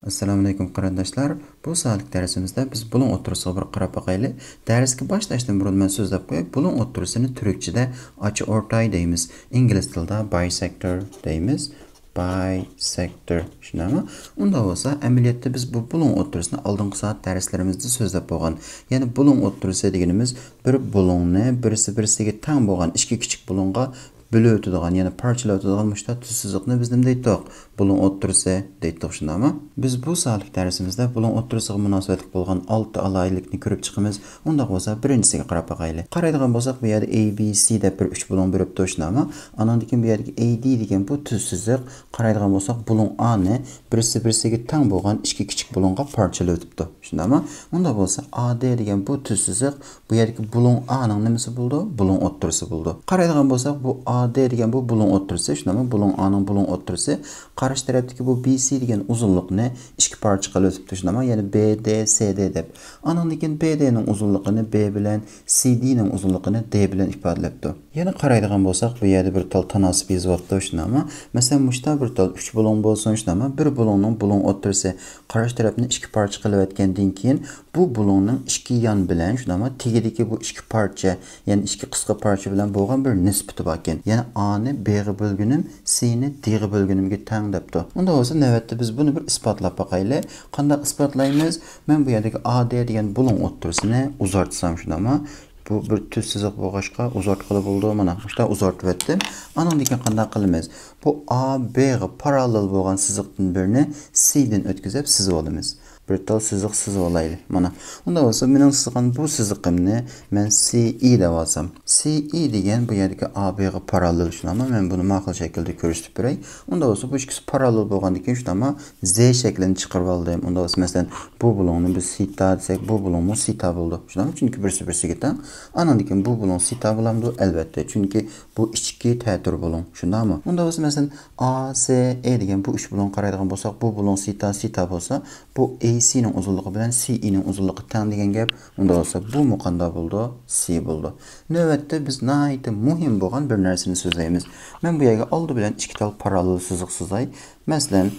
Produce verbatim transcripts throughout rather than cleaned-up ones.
ئەسسالامۇئەلەيكۇم قېرىنداشلار. بۇ سائەتلىك دەرسىمىزدە بىز بۇلۇڭ ئوتتۇرىسىغا بىر قاراپ باقايلى. دەرسكە باشلاشتىن بۇرۇن مەن سۆزلەپ قوياي، بۇلۇڭ ئوتتۇرىسىنى تۈركچىدە ئاچا ئورتاي دەيمىز. ئىنگلىز تىلىدا بايسېكتور دەيمىز. بايسېكتور، شۇنداقمۇ؟ ئۇنداق بولسا، ئەمەلىيەتتە بىز بۇ بۇلۇڭ ئوتتۇرىسىنى ئالدىنقى سائەت دەرسلىرىمىزدە سۆزلەپ بولغان. يەنى بۇلۇڭ ئوتتۇرىسى دېگىنىمىز بىر بۇلۇڭنى بىرسى-بىرسىگە تەڭ بولغان ئىككى كىچىك بۇلۇڭغا بۆلۈۋېتىدىغان، يەنى پارچىلاۋېتىدىغان مۇشۇنداق تۈز سىزىقنى بىز نېمە دەيتتۇق؟ بۇلۇڭ ئوتتۇرىسى دەيتتۇق، شۇنداقمۇ؟ بىز بۇ سائەتلىك دەرسىمىزدە بۇلۇڭ ئوتتۇرىسىغا مۇناسىۋەتلىك بولغان ئالتە ئالاھىدىلىكنى كۆرۈپ چىقىمىز. ئۇنداق بولسا، بىرىنچىسىگە قاراپ باقايلى. قارايدىغان بولساق، بۇ يەردە ئەي بى سى دەپ بىر ئۈچ بۇلۇڭ بېرىپتۇ، شۇنداقمۇ؟ ئانىڭدىن كېيىن بۇ يەردىكى ئەي دى دېگەن بۇ تۈز سىزىق، قارايدىغان بولساق، بۇلۇڭ ئانى بىرسى-بىرسىگە تەڭ بولغان ئىككى كىچىك بۇلۇڭغا پارچىلىۋېتىپتۇ. شۇنداقمۇ؟ ئۇنداق بولسا، ئا دى دېگەن بۇ تۈز سىزىق بۇ يەردىكى بۇلۇڭ ئانىڭ نېمىسى بولىدۇ؟ بۇلۇڭ ئوتتۇرىسى بولىدۇ. قارايدىغان بولساق، بۇ ئا دى دېگەن بۇ بۇلۇڭ ئوتتۇرىسى، شۇنداقمۇ؟ بۇلۇڭ ئانىڭ بۇلۇڭ ئوتتۇرىسى. قارشى تەرەپتىكى بۇ بى سى دېگەن ئۇزۇنلۇقنى ئىككى پارچە قىلىۋېتىپتۇ، شۇنداقمۇ؟ يەنى بى دى سى دى دەپ. ئانىڭدىن كېيىن بى دىنىڭ ئۇزۇنلۇقىنى بى بىلەن، سى دىنىڭ ئۇزۇنلۇقىنى دى بىلەن ئىپادىلەپتۇ. يەنە قارايدىغان بولساق، بۇ يەردە بىر تال تاناسىپ يېزىۋاپتۇ، شۇنداقمۇ؟ مەسىلەن، مۇشتا بىر تال ئۈچ بۇلۇڭ بولسۇن، شۇنداقمۇ؟ بىر بۇلۇڭنىڭ بۇلۇڭ ئوتتۇرىسى قارشى تەرەپنى ئىككى پارچە قىلىۋەتكەندىن كېيىن، بۇ بۇلۇڭنىڭ ئىككى يان بىلەن، شۇنداقمۇ؟ تېگىدىكى بۇ ئىككى پارچە، يەنى ئىككى قىسقا پارچە بىلەن بولغان بىر نىسبىتى باركەن. يەنى ئانى بىغا بۆلگىنىم، سىنى دىغا بۆلگىنىمگە تەڭ دەپتۇ. ئۇنداق بولسا، نۆۋەتتە بىز بۇنى بىر ئىسپاتلاپ باقايلى. قانداق ئىسپاتلايمىز؟ مەن بۇ يەردىكى ئا دى دېگەن بۇلۇڭ ئوتتۇرىسىنى ئۇزارتسام، شۇنداقمۇ؟ بۇ بىر تۈز سىزىق بولغاچقا ئۇزارتقىلى بولىدۇ. مانا، مۇشۇنداق ئۇزارتىۋەتتىم. ئانىڭدىن كېيىن قانداق قىلىمىز؟ بۇ ئا بىغا پاراللېل بولغان سىزىقتىن بىرنى سى دىن ئۆتكۈزۈپ سىزىپ ئالىمىز. بىر تال سىزىق سىزىپ ئالايلى. مانا. ئۇنداق بولسا، مېنىڭ سىزغان بۇ سىزىقىمنى مەن سى ئى دەپ ئالسام. سى ئى دېگەن بۇ يەردىكى ئا بىغا پاراللېل، شۇنداقمۇ؟ مەن بۇنى ماقۇل شەكىلدە كۆرسىتىپ بېرەي. ئۇنداق بولسا، بۇ ئىككىسى پاراللېل بولغاندىن كېيىن، شۇنداقمۇ؟ زې شەكلىنى چىقىرىپ ئالدىم. ئۇنداق بولسا، مەسىلەن، بۇ بۇلۇڭنى بىز سىتا دېسەك، بۇ بۇلۇڭمۇ سىتا بولىدۇ. شۇنداقمۇ؟ چۈنكى بىرسى بىرسىگە تەڭ. ئانىڭدىن كېيىن بۇ بۇلۇڭ سىتا بولامدۇ؟ ئەلۋەتتە. چۈنكى بۇ ئىچكى تەتۈر بۇلۇڭ. شۇنداقمۇ؟ ئۇنداق بولسا، مەسىلەن، ئا سى ئى دېگەن بۇ ئۈچ بۇلۇڭغا قارايدىغان بولساق، بۇ بۇلۇڭ سىتا، سىتا بولسا، بۇ ئەي سىنىڭ ئۇزۇنلۇقى بىلەن سى ئىنىڭ ئۇزۇنلۇقى تەڭ دېگەن گەپ. ئۇنداق بولسا، بۇمۇ قانداق بولىدۇ؟ سى بولىدۇ. نۆۋەتتە بىز ناھايىتى مۇھىم بولغان بىر نەرسىنى سۆزلەيمىز. مەن بۇ يەرگە ئالدى بىلەن ئىككى تال پاراللېل سىزىق سىزاي. مەسىلەن،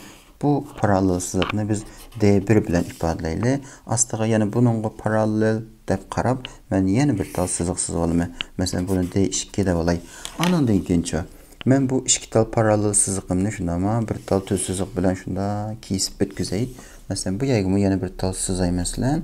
بۇ پاراللېل سىزىقنى بىز دې بىر بىلەن ئىپادىلەيلى. ئاستىغا يەنە بۇنىڭغا پاراللېل دەپ قاراپ، مەن يەنە بىر تال سىزىق سىزىۋالىمەن. مەسىلەن، بۇنى دې ئىككى دەپ ئالاي. ئانىڭدىن كېيىنچۇ؟ مەن بۇ ئىككى تال پاراللېل سىزىقىمنى شۇنداقمۇ بىر تال تۈز سىزىق بىلەن شۇنداق كېسىپ ئۆتكۈزەي. مەسىلەن، بۇ يەرگىمۇ يەنە بىر تال سىزاي، مەسىلەن.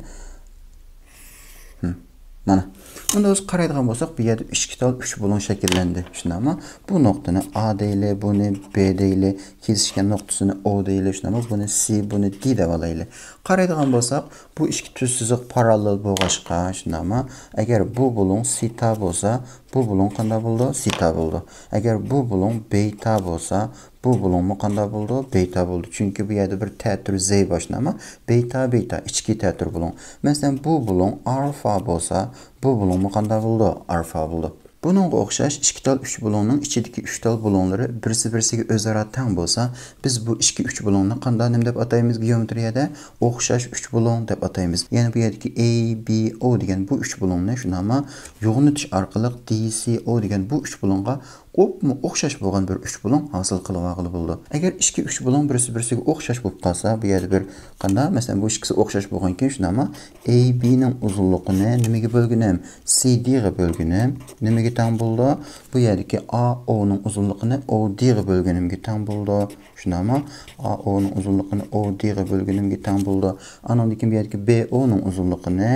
مانا. ئۇندا بىز قارايدىغان بولساق، بۇ يەردە ئىككى تال ئۈچ بۇلۇڭ شەكىللەندى. شۇنداقمۇ؟ بۇ نۇقتىنى ئا دەيلى، بۇنى بى دەيلى، كېسىشكەن نۇقتىسىنى ئو دەيلى، شۇنداقمۇ؟ بۇنى سى، بۇنى دى دەپ ئالايلى. قارايدىغان بولساق، بۇ ئىككى تۈز سىزىق پاراللېل بولغاچقا، شۇنداقمۇ؟ ئەگەر بۇ بۇلۇڭ سىتا بولسا، بۇ بۇلۇڭ قانداق بولىدۇ؟ سىتا بولىدۇ. ئەگەر بۇ بۇلۇڭ بېتا بولسا، بۇ بۇلۇڭمۇ قانداق بولىدۇ؟ بېتا بولىدۇ. چۈنكى بۇ يەردە بىر تەتۈر زەي بار، شۇنداقمۇ؟ بېتا، بېتا، ئىچكى تەتۈر بۇلۇڭ. مەسىلەن، بۇ بۇلۇڭ ئارفا بولسا، بۇ بۇلۇڭمۇ قانداق بولىدۇ؟ ئارفا بولىدۇ. بۇنىڭغا ئوخشاش ئىككى تال ئۈچ بۇلۇڭنىڭ ئىچىدىكى ئۈچ تال بۇلۇڭلىرى بىرسى-بىرسىگە ئۆزئارا تەڭ بولسا، بىز بۇ ئىككى ئۈچ بۇلۇڭنى قانداق نېمە دەپ ئاتايمىز گېئومېترىيەدە؟ ئوخشاش ئۈچ بۇلۇڭ دەپ ئاتايمىز. يەنى بۇ يەردىكى ئەي بى ئو دېگەن بۇ ئۈچ بۇلۇڭنى شۇنداقمۇ يوغىنىتىش ئارقىلىق دى سى ئو دېگەن بۇ ئۈچ بۇلۇڭغا ئوپمۇ ئوخشاش بولغان بىر ئۈچ بۇلۇڭ ھاسىل قىلىۋالغىلى بولىدۇ. ئەگەر ئىككى ئۈچ بۇلۇڭ بىرسى-بىرسىگە ئوخشاش بولۇپ قالسا، بۇ يەردە بىر قانداق، مەسىلەن، بۇ ئىككىسى ئوخشاش بولغانكەن، شۇنداقمۇ؟ ئەي بىنىڭ ئۇزۇنلۇقىنى نېمىگە بۆلگىنىم؟ سى دىغا بۆلگىنىم نېمىگە تەڭ بولىدۇ؟ بۇ يەردىكى ئا ئونىڭ ئۇزۇنلۇقىنى ئو دىغا بۆلگىنىمگە تەڭ بولىدۇ. شۇنداقمۇ؟ ئا ئونىڭ ئۇزۇنلۇقىنى ئو دىغا بۆلگىنىمگە تەڭ بولىدۇ. ئانىڭدىن كېيىن بۇ يەردىكى بى ئونىڭ ئۇزۇنلۇقىنى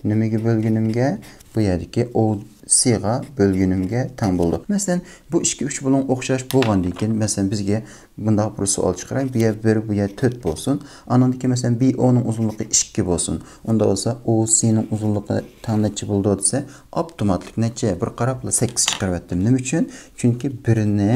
نېمىگە بۆلگىنىمگە؟ بۇ يەردىكى ئو سىغا بۆلگىنىمگە تەڭ بولىدۇ. مەسىلەن، بۇ ئىككى ئۈچ بۇلۇڭ ئوخشاش بولغاندىن كېيىن، مەسىلەن، بىزگە بۇنداق بىر سوئال چىقىراي. بۇ يەر بىر، بۇ يەر تۆت بولسۇن. ئانىڭدىن كېيىن، مەسىلەن، بى ئونىڭ ئۇزۇنلۇقى ئىككى بولسۇن. ئۇنداق بولسا، ئو سىنىڭ ئۇزۇنلۇقى تەڭ نەچچە بولىدۇ دېسە، ئاپتوماتلىق نەچچە؟ بىر قاراپلا سەككىز چىقىرىۋەتتىم. نېمە ئۈچۈن؟ چۈنكى بىرنى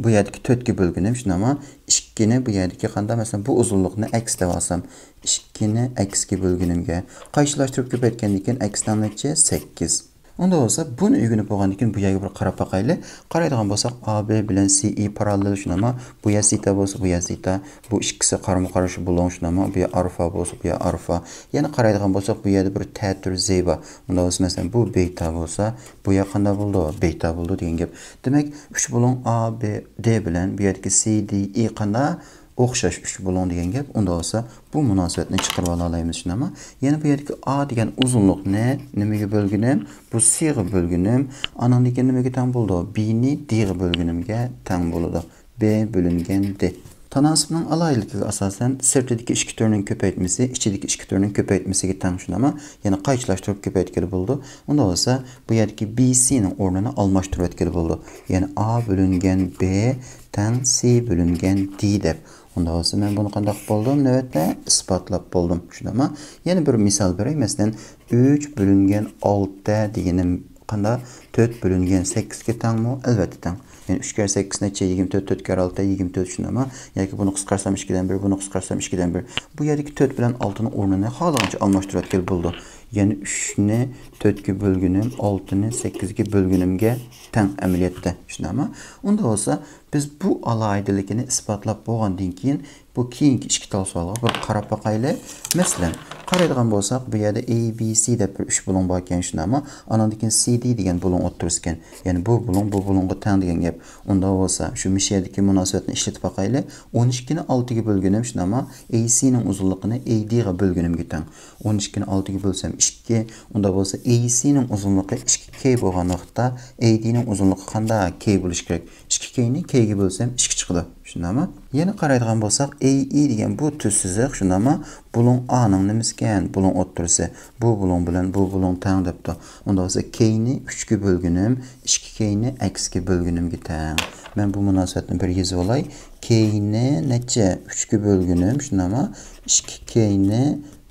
بۇ يەردىكى تۆتكە بۆلگىنىم، شۇنداقمۇ؟ ئىككىنى بۇ يەردىكى قانداق، مەسىلەن، بۇ ئۇزۇنلۇقنى ئەكس دەپ ئالسام، ئىككىنى ئەكسكە بۆلگىنىمگە، قايسىلاشتۇرۇپ كۆپەيتكەندىن كېيىن ئەكس تەڭ نەچچە؟ سەككىز. ئۇنداق بولسا، بۇنى ئۆگىنىپ بولغاندىن كېيىن بۇ يەرگە بىر قاراپ باقايلى. قارايدىغان بولساق، ئا بى بىلەن سى ئى پاراللېل، شۇنداقمۇ؟ بۇ يەر سىتا بولسا، بۇ يەر سىتا. بۇ ئىككىسى قارىمۇ قارشى بۇلۇڭ، شۇنداقمۇ؟ بۇ يەر ئارفا بولسا، بۇ يەر ئارفا. يەنە قارايدىغان بولساق، بۇ يەردە بىر تەتۈر زەي بار. ئۇنداق بولسا، مەسىلەن، بۇ بېتا بولسا، بۇ يەر قانداق بولىدۇ؟ بېتا بولىدۇ دېگەن گەپ. دېمەك، ئۈچ بۇلۇڭ ئا بى دى بىلەن بۇ يەردىكى سى دى ئى قانداق؟ ئوخشاش ئۈچ بۇلۇڭ دېگەن گەپ. ئۇنداق بولسا بۇ مۇناسىۋەتنى چىقىرىۋالالايمىز، شۇنداقمۇ؟ يەنە بۇ يەردىكى ئا دېگەن ئۇزۇنلۇقنى نېمىگە بۆلگىنىم؟ بۇ سىغا بۆلگىنىم. ئانىڭدىن كېيىن نېمىگە تەڭ بولىدۇ؟ بىنى دىغا بۆلگىنىمگە تەڭ بولىدۇ. بى بۆلۈنگەن دى. تاناسىپنىڭ ئالاھىدىلىكىگە ئاساسەن، سىرتىدىكى ئىككى تۈرنىڭ كۆپەيتمىسى ئىچىدىكى ئىككى تۈرنىڭ كۆپەيتمىسىگە تەڭ، شۇنداقمۇ؟ يەنى قايچىلاشتۇرۇپ كۆپەيتكىلى بولىدۇ. ئۇنداق بولسا، بۇ يەردىكى بى سىنىڭ ئورنىنى ئالماشتۇرۇۋەتكىلى بولىدۇ. يەنى ئا بۆلۈنگەن بى تەڭ سى بۆلۈنگەن دى دەپ. ئۇنداق بولسا، مەن بۇنى قانداق بولدۇم؟ نۆۋەتتە ئىسپاتلاپ بولدۇم. شۇنداقمۇ؟ يەنە بىر مىسال بېرەي. مەسىلەن، ئۈچ بۆلۈنگەن ئالتە دېگىنىم قانداق؟ تۆت بۆلۈنگەن سەككىزگە تەڭمۇ؟ ئەلۋەتتە تەڭ. يەنى ئۈچ كەرە سەككىز نەچچە؟ يىگىرمە تۆت. تۆت كەرە ئالتە يىگىرمە تۆت، شۇنداقمۇ؟ ياكى بۇنى قىسقارتسام ئىككىدىن بىر، بۇنى قىسقارتسام ئىككىدىن بىر. بۇ يەردىكى تۆت بىلەن ئالتىنىڭ ئورنىنى خالىغانچە ئالماشتۇرۇۋەتكىلى بولىدۇ. يەنى ئۈچنى تۆتكە بۆلگىنىم، ئالتىنى سەككىزگە بۆلگىنىمگە تەڭ ئەمەلىيەتتە. شۇنداقمۇ؟ ئۇنداق بولسا، بىز بۇ ئالاھىدىلىكىنى ئىسپاتلاپ بولغاندىن كېيىن، بۇ كېيىنكى ئىككى تال سوئالغا بىر قاراپ باقايلى. مەسىلەن، قارايدىغان بولساق، بۇ يەردە ئەي بى سى دەپ بىر ئۈچ بۇلۇڭ باركەن، شۇنداقمۇ؟ ئانىڭدىن كېيىن سى دى دېگەن بۇلۇڭ ئوتتۇرىسىكەن. يەنى بۇ بۇلۇڭ بۇ بۇلۇڭغا تەڭ دېگەن گەپ. ئۇنداق بولسا، شۇ مۇشۇ يەردىكى مۇناسىۋەتنى ئىشلىتىپ باقايلى. ئون ئىككىنى ئالتىگە بۆلگىنىم، شۇنداقمۇ؟ ئەي سىنىڭ ئۇزۇنلۇقىنى ئەي دىغا بۆلگىنىمگە تەڭ. ئون ئىككىنى ئالتىگە بۆلسەم ئىككى. ئۇنداق بولسا، ئەي سىنىڭ ئۇزۇنلۇقى ئىككى كەي بولغان ۋاقىتتا، ئەي دىنىڭ ئۇزۇنلۇقى قانداق؟ كەي بولۇشى كېرەك. ئىككى كەينى كەيگە بۆلسەم، ئىككى چىقىدۇ. شۇنداقمۇ؟ يەنە قارايدىغان بولساق، ئەي ئى دېگەن بۇ تۈز سىزىق، شۇنداقمۇ؟ بۇلۇڭ ئانىڭ نېمىسىكەن؟ بۇلۇڭ ئوتتۇرىسى. بۇ بۇلۇڭ بىلەن بۇ بۇلۇڭ تەڭ دەپتۇ. ئۇنداق بولسا، كەينى ئۈچكە بۆلگىنىم، ئىككى كەينى ئەكسكە بۆلگىنىمگە تەڭ. مەن بۇ مۇناسىۋەتنى بىر يېزىۋالاي. كەينى نەچچە؟ ئۈچكە بۆلگىنىم، شۇنداقمۇ؟ ئىككى كەينى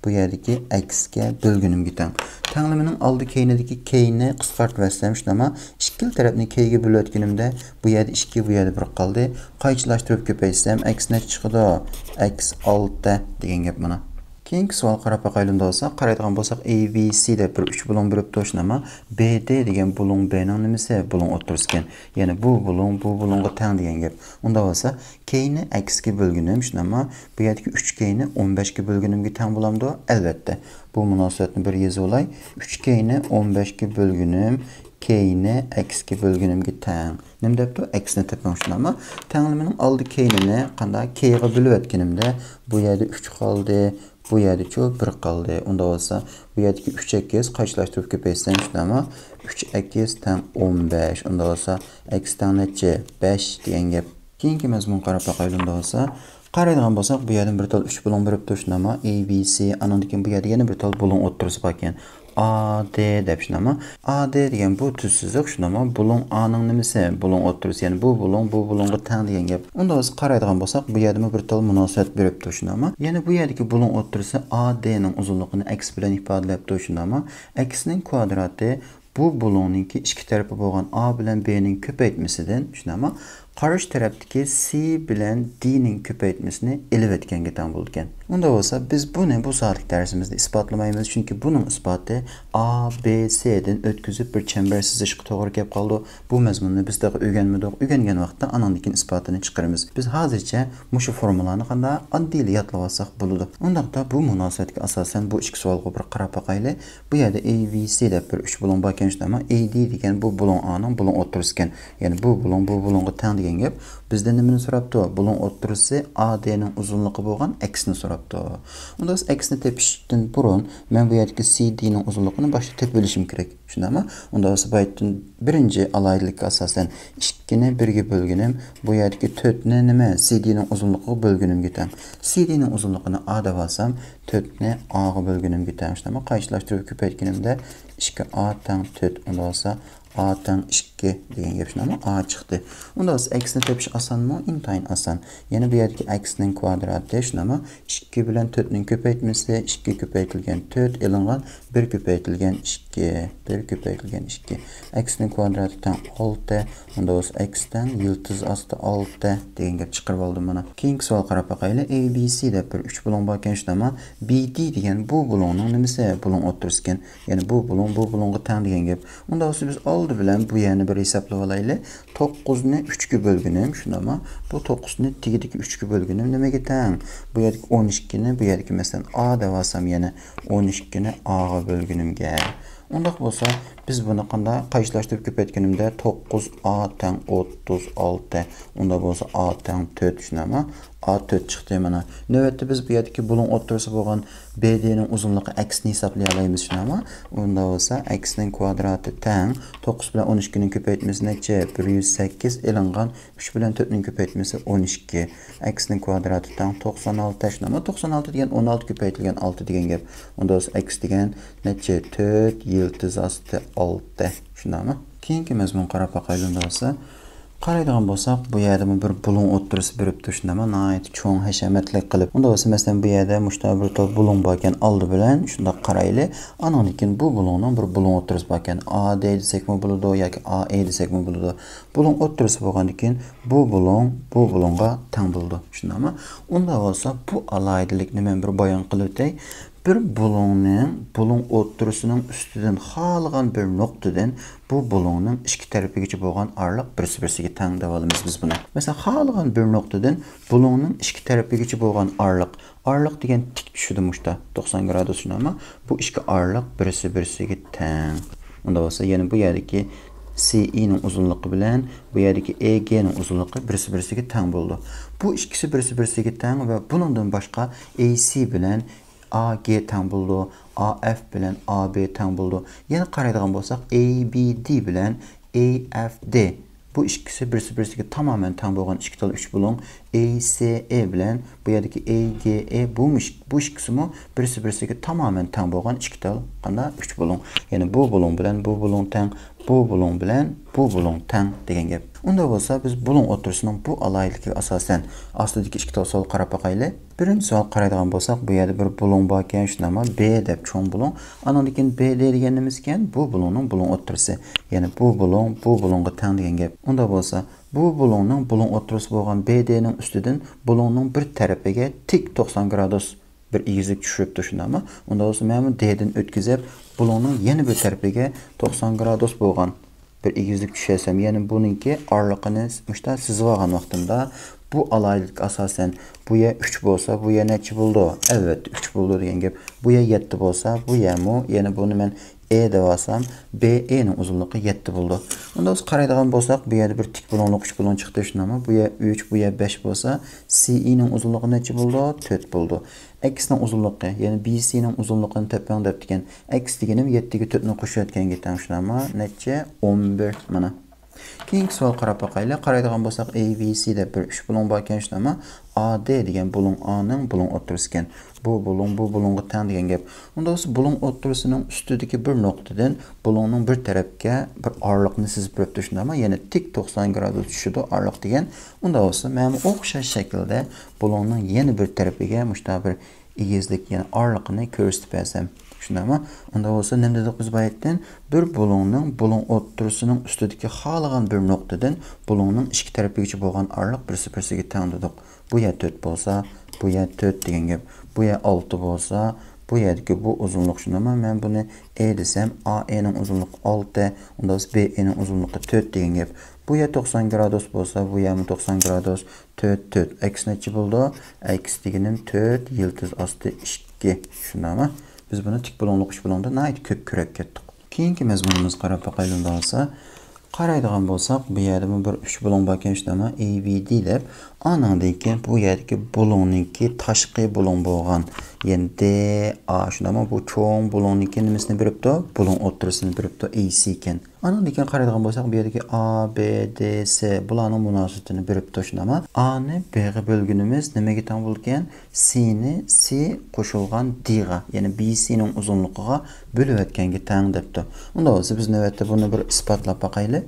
بۇ يەردىكى ئەكسكە بۆلگىنىمگە تەڭ. تەڭلىمىنىڭ ئالدى كەينىدىكى كەينى قىسقارتىۋەتسەم، شۇنداقمۇ؟ ئىككىلا تەرەپنى كەيگە بۆلۈۋەتكىنىمدە، بۇ يەردە ئىككى، بۇ يەردە بىر قالدى. قايچىلاشتۇرۇپ كۆپەيتسەم، ئەكس نەچچە چىقىدۇ؟ ئەكس ئالتە دېگەن گەپ مانا. كېيىنكى سوئال قاراپ باقايلى ئۇنداق بولسا. قارايدىغان بولساق، ئەي بى سى دەپ بىر ئۈچ بۇلۇڭ بېرىپتۇ، شۇنداقمۇ؟ بى دى دېگەن بۇلۇڭ بىنىڭ نېمىسى؟ بۇلۇڭ ئوتتۇرىسىكەن. يەنى بۇ بۇلۇڭ بۇ بۇلۇڭغا تەڭ دېگەن گەپ. ئۇنداق بولسا، كەينى ئەكسكە بۆلگىنىم، شۇنداقمۇ؟ بۇ يەردىكى ئۈچ كەينى ئون بەشكە بۆلگىنىمگە تەڭ بولامدۇ؟ ئەلۋەتتە. بۇ مۇناسىۋەتنى بىر يېزىۋالاي. ئۈچ كەينى ئون بەشكە بۆلگىنىم، كەينى ئەكسكە بۆلگىنىمگە تەڭ. نېمە دەپتۇ؟ ئەكسنى تېپىڭ، شۇنداقمۇ؟ تەڭلىمىنىڭ ئالدى كەينىنى قانداق؟ كەيگە بۆلۈۋەتكىنىمدە، بۇ يەردە ئۈچ قالدى، بۇ يەردىچۇ بىر قالدى. ئۇنداق بولسا، بۇ يەردىكى ئۈچ ئەكس قايچىلاشتۇرۇپ كۆپەيتسەم، شۇنداقمۇ؟ ئۈچ ئەكس تەڭ ئون بەش. ئۇنداق بولسا، ئەكس تەڭ نەچچە؟ بەش دېگەن گەپ. كېيىنكى مەزمۇنغا قاراپ باقايلى ئۇنداق بولسا. قارايدىغان بولساق، بۇ يەردىن بىر تال ئۈچ بۇلۇڭ بېرىپتۇ، شۇنداقمۇ؟ ئەي بى سى، ئانىڭدىن كېيىن بۇ يەردە يەنە بىر تال بۇلۇڭ ئوتتۇرىسى باركەن. ئا دى دەپ، شۇنداقمۇ؟ ئا دى دېگەن بۇ تۈز سىزىق، شۇنداقمۇ؟ بۇلۇڭ ئانىڭ نېمىسى؟ بۇلۇڭ ئوتتۇرىسى، يەنى بۇ بۇلۇڭ بۇ بۇلۇڭغا تەڭ دېگەن گەپ. ئۇنداق بولسا، قارايدىغان بولساق، بۇ يەردىمۇ بىر تال مۇناسىۋەت بېرىپتۇ، شۇنداقمۇ؟ يەنە بۇ يەردىكى بۇلۇڭ ئوتتۇرىسى ئا دىنىڭ ئۇزۇنلۇقىنى ئەكس بىلەن ئىپادىلەپتۇ، شۇنداقمۇ؟ ئەكسنىڭ كۋادراتى بۇ بۇلۇڭنىڭكى ئىككى تەرىپى بولغان ئا بىلەن بىنىڭ كۆپەيتمىسىدىن، شۇنداقمۇ؟ قارشى تەرەپتىكى سى بىلەن دىنىڭ كۆپەيتمىسىنى ئېلىۋەتكەنگە تەڭ بولىدىكەن. ئۇنداق بولسا، بىز بۇنى بۇ سائەتلىك دەرسىمىزدە ئىسپاتلىمايمىز، چۈنكى بۇنىڭ ئىسپاتى ئا بى سىدىن ئۆتكۈزۈپ بىر چەمبەر سىزىشقا توغرا كەپ قالىدۇ. بۇ مەزمۇننى بىز تېخى ئۆگەنمىدۇق، ئۆگەنگەن ۋاقىتتا ئانىڭدىن كېيىن ئىسپاتىنى چىقىرىمىز. بىز ھازىرچە مۇشۇ فورمۇلانى قانداق ئاددىيلا يادلىۋالساق بولىدۇ. ئۇنداقتا بۇ مۇناسىۋەتكە ئاساسەن بۇ ئىككى سوئالغا بىر قاراپ باقايلى. بۇ يەردە ئەي بى سى دەپ بىر ئۈچ بۇلۇڭ باركەن، شۇنداقمۇ؟ ئەي دى دېگەن بۇ بۇلۇڭ ئانىڭ بۇلۇڭ ئوتتۇرىسىكەن. يەنى بۇ بۇلۇڭ بۇ بۇلۇڭغا تەڭ دېگەن گەپ. بىزدىن نېمىنى سوراپتۇ؟ بۇلۇڭ ئوتتۇرىسى ئا دىنىڭ ئۇزۇنلۇقى بولغان ئەكسنى سوراپتۇ. ئۇنداق بولسا ئەكسنى تېپىشتىن بۇرۇن مەن بۇ يەردىكى سى دىنىڭ ئۇزۇنلۇقىنى باشتا تېپىۋېلىشىم كېرەك. شۇنداقمۇ؟ ئۇنداق بولسا بايىتتىن بىرىنچى ئالاھىدىلىككە ئاساسەن ئىككىنى بىرگە بۆلگىنىم، بۇ يەردىكى تۆتنى نېمە؟ سى دىنىڭ ئۇزۇنلۇقىغا بۆلگىنىمگە تەڭ. سى دىنىڭ ئۇزۇنلۇقىنى ئا دەۋالسام، تۆتنى ئاغا بۆلگىنىمگە تەڭ. شۇنداقمۇ؟ قايچىلاشتۇرۇپ كۆپەيتكىنىمدە ئىككى ئا تەڭ تۆت. ئۇنداق بولسا ئا تەڭ ئىككى دېگەن گەپ، شۇنداقمۇ؟ ئا چىقتى. ئۇنداق بولسا ئەكسنى تېپىش ئاسانمۇ؟ ئىنتايىن ئاسان. يەنە بۇ يەردىكى ئەكسنىڭ كۋادراتى، شۇنداقمۇ؟ ئىككى بىلەن تۆتنىڭ كۆپەيتمىسى، ئىككى كۆپەيتىلگەن تۆت ئېلىنغان بىر كۆپەيتىلگەن ئىككى، بىر كۆپەيتىلگەن ئىككى. ئەكسنىڭ كۋادراتى تەڭ ئالتە، ئۇنداق بولسا ئەكس تەڭ يىلتىز ئاستى ئالتە دېگەن گەپ چىقىرىۋالدىم مانا. كېيىنكى سوئال قاراپ باقايلى. ئەي بى سى دەپ بىر ئۈچ بۇلۇڭ باركەن، شۇنداقمۇ؟ بى دى دېگەن بۇ بۇلۇڭنىڭ نېمىسى؟ بۇلۇڭ ئوتتۇرىسىكەن. يەنى بۇ بۇلۇڭ بۇ بۇلۇڭغا تەڭ دېگەن گەپ. ئۇنداق بولسا بىز ئالدى بىلەن بۇ يەرنى بىر ھېسابلىۋالايلى. توققۇزنى ئۈچكە بۆلگىنىم، شۇنداقمۇ؟ بۇ توققۇزنى تېگىدىكى ئۈچكە بۆلگىنىم نېمىگە تەڭ؟ بۇ يەردىكى ئون ئىككىنى، بۇ يەردىكى مەسىلەن ئا دەۋالسام يەنە ئون ئىككىنى ئاغا بۆلگىنىمگە. ئۇنداق بولسا بىز بۇنى قانداق قايسىلاشتۇرۇپ كۆپەيتكىنىمدە، توققۇز ئا تەڭ ئوتتۇز ئالتە، ئۇنداق بولسا ئا تەڭ تۆت، شۇنداقمۇ؟ ئا تۆت چىقتى مانا. نۆۋەتتە بىز بۇ يەردىكى بۇلۇڭ ئوتتۇرىسى بولغان بې دېنىڭ ئۇزۇنلۇقى ئەكسنى ھېسابلىيالايمىز، شۇنداقمۇ؟ ئۇنداق بولسا ئەكسنىڭ كۋادراتى تەڭ توققۇز بىلەن ئون ئىككىنىڭ كۆپەيتمىسى نەچچە؟ بىر يۈز سەككىز ئېلىنغان ئۈچ بىلەن تۆتنىڭ كۆپەيتمىسى ئون ئىككى. ئەكسنىڭ كۋادراتى تەڭ توقسان ئالتە، شۇنداقمۇ؟ توقسان ئالتە دېگەن ئون ئالتە كۆپەيتىلگەن ئالتە دېگەن گەپ. ئۇندا بولسا ئەكس دېگەن نەچچە؟ تۆت يىلتىز ئاستى ئالتە. شۇنداقمۇ؟ كېيىنكى مەزمۇنغا قاراپ باقايلى ئۇندا بولسا. قارايدىغان بولساق، بۇ يەردىمۇ بىر بۇلۇڭ ئوتتۇرىسى بېرىپتۇ، شۇنداقمۇ؟ ناھايىتى چوڭ ھەشەمەتلىك قىلىپ. ئۇندا بولسا، مەسىلەن، بۇ يەردە مۇشۇنداق بىر توپ بۇلۇڭ باركەن، ئالدى بىلەن شۇنداق قارايلى. ئانىڭدىن كېيىن بۇ بۇلۇڭنىڭ بىر بۇلۇڭ ئوتتۇرىسى باركەن، ئا دې دېسەكمۇ بولىدۇ ياكى ئا ئې دېسەكمۇ بولىدۇ. بۇلۇڭ ئوتتۇرىسى بولغاندىن كېيىن بۇ بۇلۇڭ بۇ بۇلۇڭغا تەڭ بولىدۇ. شۇنداقمۇ؟ ئۇنداق بولسا بۇ ئالاھىدىلىكنى مەن بىر بايان قىلىۋېتەي. بىر بۇلۇڭنىڭ بۇلۇڭ ئوتتۇرىسىنىڭ ئۈستىدىن خالىغان بىر نۇقتىدىن بۇ بۇلۇڭنىڭ ئىككى تەرىپىگىچە بولغان ئارىلىق بىرسى بىرسىگە تەڭ دەۋالىمىز بىز بۇنى. مەسىلەن، خالىغان بىر نۇقتىدىن بۇلۇڭنىڭ ئىككى تەرىپىگىچە بولغان ئارىلىق، ئارىلىق دېگەن تىك چۈشىدۇ مۇشتا، توقسان گرادۇس شۇنداقمۇ؟ بۇ ئىككى ئارىلىق بىرسى بىرسىگە تەڭ. ئۇنداق بولسا يەنە بۇ يەردىكى سى ئىنىڭ ئۇزۇنلۇقى بىلەن بۇ يەردىكى ئې گېنىڭ ئۇزۇنلۇقى بىرسى بىرسىگە تەڭ بولىدۇ. بۇ ئىككىسى بىرسى بىرسىگە تەڭ ۋە بۇنىڭدىن باشقا ئەي سى بىلەن ئا گې تەڭ بولىدۇ، ئا ئەف بىلەن ئا بې تەڭ بولىدۇ. يەنە قارايدىغان بولساق، ئەي بى دى بىلەن ئەي ئەف دې، بۇ ئىككىسى بىرسى بىرسىگە تامامەن تەڭ بولغان ئىككى تال ئۈچ بۇلۇڭ. ئەي سى ئې بىلەن بۇ يەردىكى ئەي گې ئې، بۇ مۇش-، بۇ ئىككىسىمۇ بىرسى بىرسىگە تامامەن تەڭ بولغان ئىككى تال قانداق؟ ئۈچ بۇلۇڭ. يەنى بۇ بۇلۇڭ بىلەن بۇ بۇلۇڭ تەڭ، بۇ بۇلۇڭ بىلەن بۇ بۇلۇڭ تەڭ دېگەن گەپ. ئۇنداق بولسا بىز بۇلۇڭ ئوتتۇرىسىنىڭ بۇ ئالاھىدىلىكىگە ئاساسەن ئاستىدىكى ئىككى تال سوئالغا قاراپ باقايلى. بىرىنچى سوئال قارايدىغان بولساق، بۇ يەردە بىر بۇلۇڭ باركەن، شۇنداقمۇ؟ بې دەپ چوڭ بۇلۇڭ. ئانىڭدىن كېيىن بې دې دېگەن نېمىسىكەن؟ بۇ بۇلۇڭنىڭ بۇلۇڭ ئوتتۇرىسى. يەنى بۇ بۇلۇڭ بۇ بۇلۇڭغا تەڭ دېگەن گەپ. ئۇنداق بولسا، بۇ بۇلۇڭنىڭ بۇلۇڭ ئوتتۇرىسى بولغان بې دېنىڭ ئۈستىدىن بۇلۇڭنىڭ بىر تەرىپىگە تىك توقسان گرادۇس بىر ئېگىزلىك چۈشۈرۈپتۇ، شۇنداقمۇ؟ ئۇنداق بولسا، مەنمۇ دېدىن ئۆتكۈزۈپ، بۇلۇڭنىڭ يەنە بىر تەرىپىگە توقسان گرادۇس بولغان بىر ئېگىزلىك چۈشۈرسەم، يەنى بۇنىڭكى ئارىلىقىنى مۇشتا سىزىۋالغان ۋاقتىمدا، بۇ ئالاھىدىلىككە ئاساسەن، بۇ يەر ئۈچ بولسا، بۇ يەر نەچچە بولىدۇ؟ ئەلۋەتتە، ئۈچ بولىدۇ دېگەن گەپ. بۇ يەر يەتتە بولسا، بۇ يەرمۇ، يەنى بۇنى مەن ئې دەۋالسام، بې ئېنىڭ ئۇزۇنلۇقى يەتتە بولىدۇ. ئۇنداق بولسا قارايدىغان بولساق، بۇ يەردە بىر تىك بۇلۇڭلۇق ئۈچ بۇلۇڭ چىقتى، شۇنداقمۇ؟ بۇ يەر ئۈچ، بۇ يەر بەش بولسا، سى ئېنىڭ ئۇزۇنلۇقى نەچچە بولىدۇ؟ تۆت بولىدۇ. ئەكسنىڭ ئۇزۇنلۇقى، يەنى بى سىنىڭ ئۇزۇنلۇقىنى تېپىڭ دەپتىكەن. ئەكس دېگىنىم يەتتىگە تۆتنى قوشۇۋەتكەنگە تەڭ، شۇنداقمۇ؟ نەچچە؟ ئون بىر، مانا. كېيىنكى سوئال قاراپ باقايلى. قارايدىغان بولساق، ئەي بى سى دەپ بىر ئۈچ بۇلۇڭ باركەن، شۇنداقمۇ؟ ئا دې دېگەن بۇلۇڭ ئانىڭ بۇلۇڭ ئوتتۇرىسىكەن. بۇ بۇلۇڭ بۇ بۇلۇڭغا تەڭ دېگەن گەپ. ئۇنداق بولسا، بۇلۇڭ ئوتتۇرىسىنىڭ ئۈستىدىكى بىر نۇقتىدىن بۇلۇڭنىڭ بىر تەرەپكە بىر ئارىلىقنى سىزىپ بېرىپتۇ، شۇنداقمۇ؟ يەنى تىك توقسان گرادۇس چۈشىدۇ ئارىلىق دېگەن. ئۇنداق بولسا، مەنمۇ ئوخشاش شەكىلدە بۇلۇڭنىڭ يەنە بىر تەرىپىگە مۇشۇنداق بىر ئېگىزلىك، يەنى ئارىلىقىنى كۆرسىتىپ بەرسەم. شۇنداقمۇ؟ ئۇنداق بولسا نېمە دېدۇق بىز بايىتتىن؟ بىر بۇلۇڭنىڭ بۇلۇڭ ئوتتۇرىسىنىڭ ئۈستىدىكى خالىغان بىر نۇقتىدىن بۇلۇڭنىڭ ئىككى تەرىپىگىچە بولغان ئارىلىق بىرسى بىرسىگە تەڭ دېدۇق. بۇ يەر تۆت بولسا، بۇ يەر تۆت دېگەن گەپ. بۇ يەر ئالتە بولسا، بۇ يەردىكى بۇ ئۇزۇنلۇق شۇنداقمۇ؟ مەن بۇنى ئې دېسەم، ئا ئېنىڭ ئۇزۇنلۇقى ئالتە، ئۇنداق بولسا بې ئېنىڭ ئۇزۇنلۇقى تۆت دېگەن گەپ. بۇ يەر توقسان گرادۇس بولسا، بۇ يەرمۇ توقسان گرادۇس. تۆت، تۆت. ئەكس نەچچە بولىدۇ؟ ئەكس دېگىنىم تۆت يىلتىز ئاستى ئىككى. شۇنداقمۇ؟ بىز بۇنى تىك بۇلۇڭلۇق ئۈچ بۇلۇڭدا ناھايىتى كۆپ كۆرۈپ كەتتۇق. كېيىنكى مەزمۇنىمىزغا قاراپ باقايلى ئۇنداق بولسا. قارايدىغان بولساق، بۇ يەردىمۇ بىر ئۈچ بۇلۇڭ باركەن، شۇنداقمۇ؟ ئەي بى دى دەپ. ئانىڭدىن كېيىن بۇ يەردىكى بۇلۇڭنىڭكى تاشقى بۇلۇڭ بولغان، يەنى دې ئا، شۇنداقمۇ؟ بۇ چوڭ بۇلۇڭنىڭكى نېمىسىنى بېرىپتۇ؟ بۇلۇڭ ئوتتۇرىسىنى بېرىپتۇ، ئەي سى ئىكەن. ئانىڭدىن كېيىن قارايدىغان بولساق، بۇ يەردىكى ئا، بې، دې، سې بۇلارنىڭ مۇناسىۋىتىنى بېرىپتۇ، شۇنداقمۇ؟ ئانى بېغا بۆلگىنىمىز نېمىگە تەڭ بولىدىكەن؟ سىنى سى قوشۇلغان دىغا، يەنى بى سىنىڭ ئۇزۇنلۇقىغا بۆلۈۋەتكەنگە تەڭ دەپتۇ. ئۇنداق بولسا، بىز نۆۋەتتە بۇنى بىر ئىسپاتلاپ باقايلى.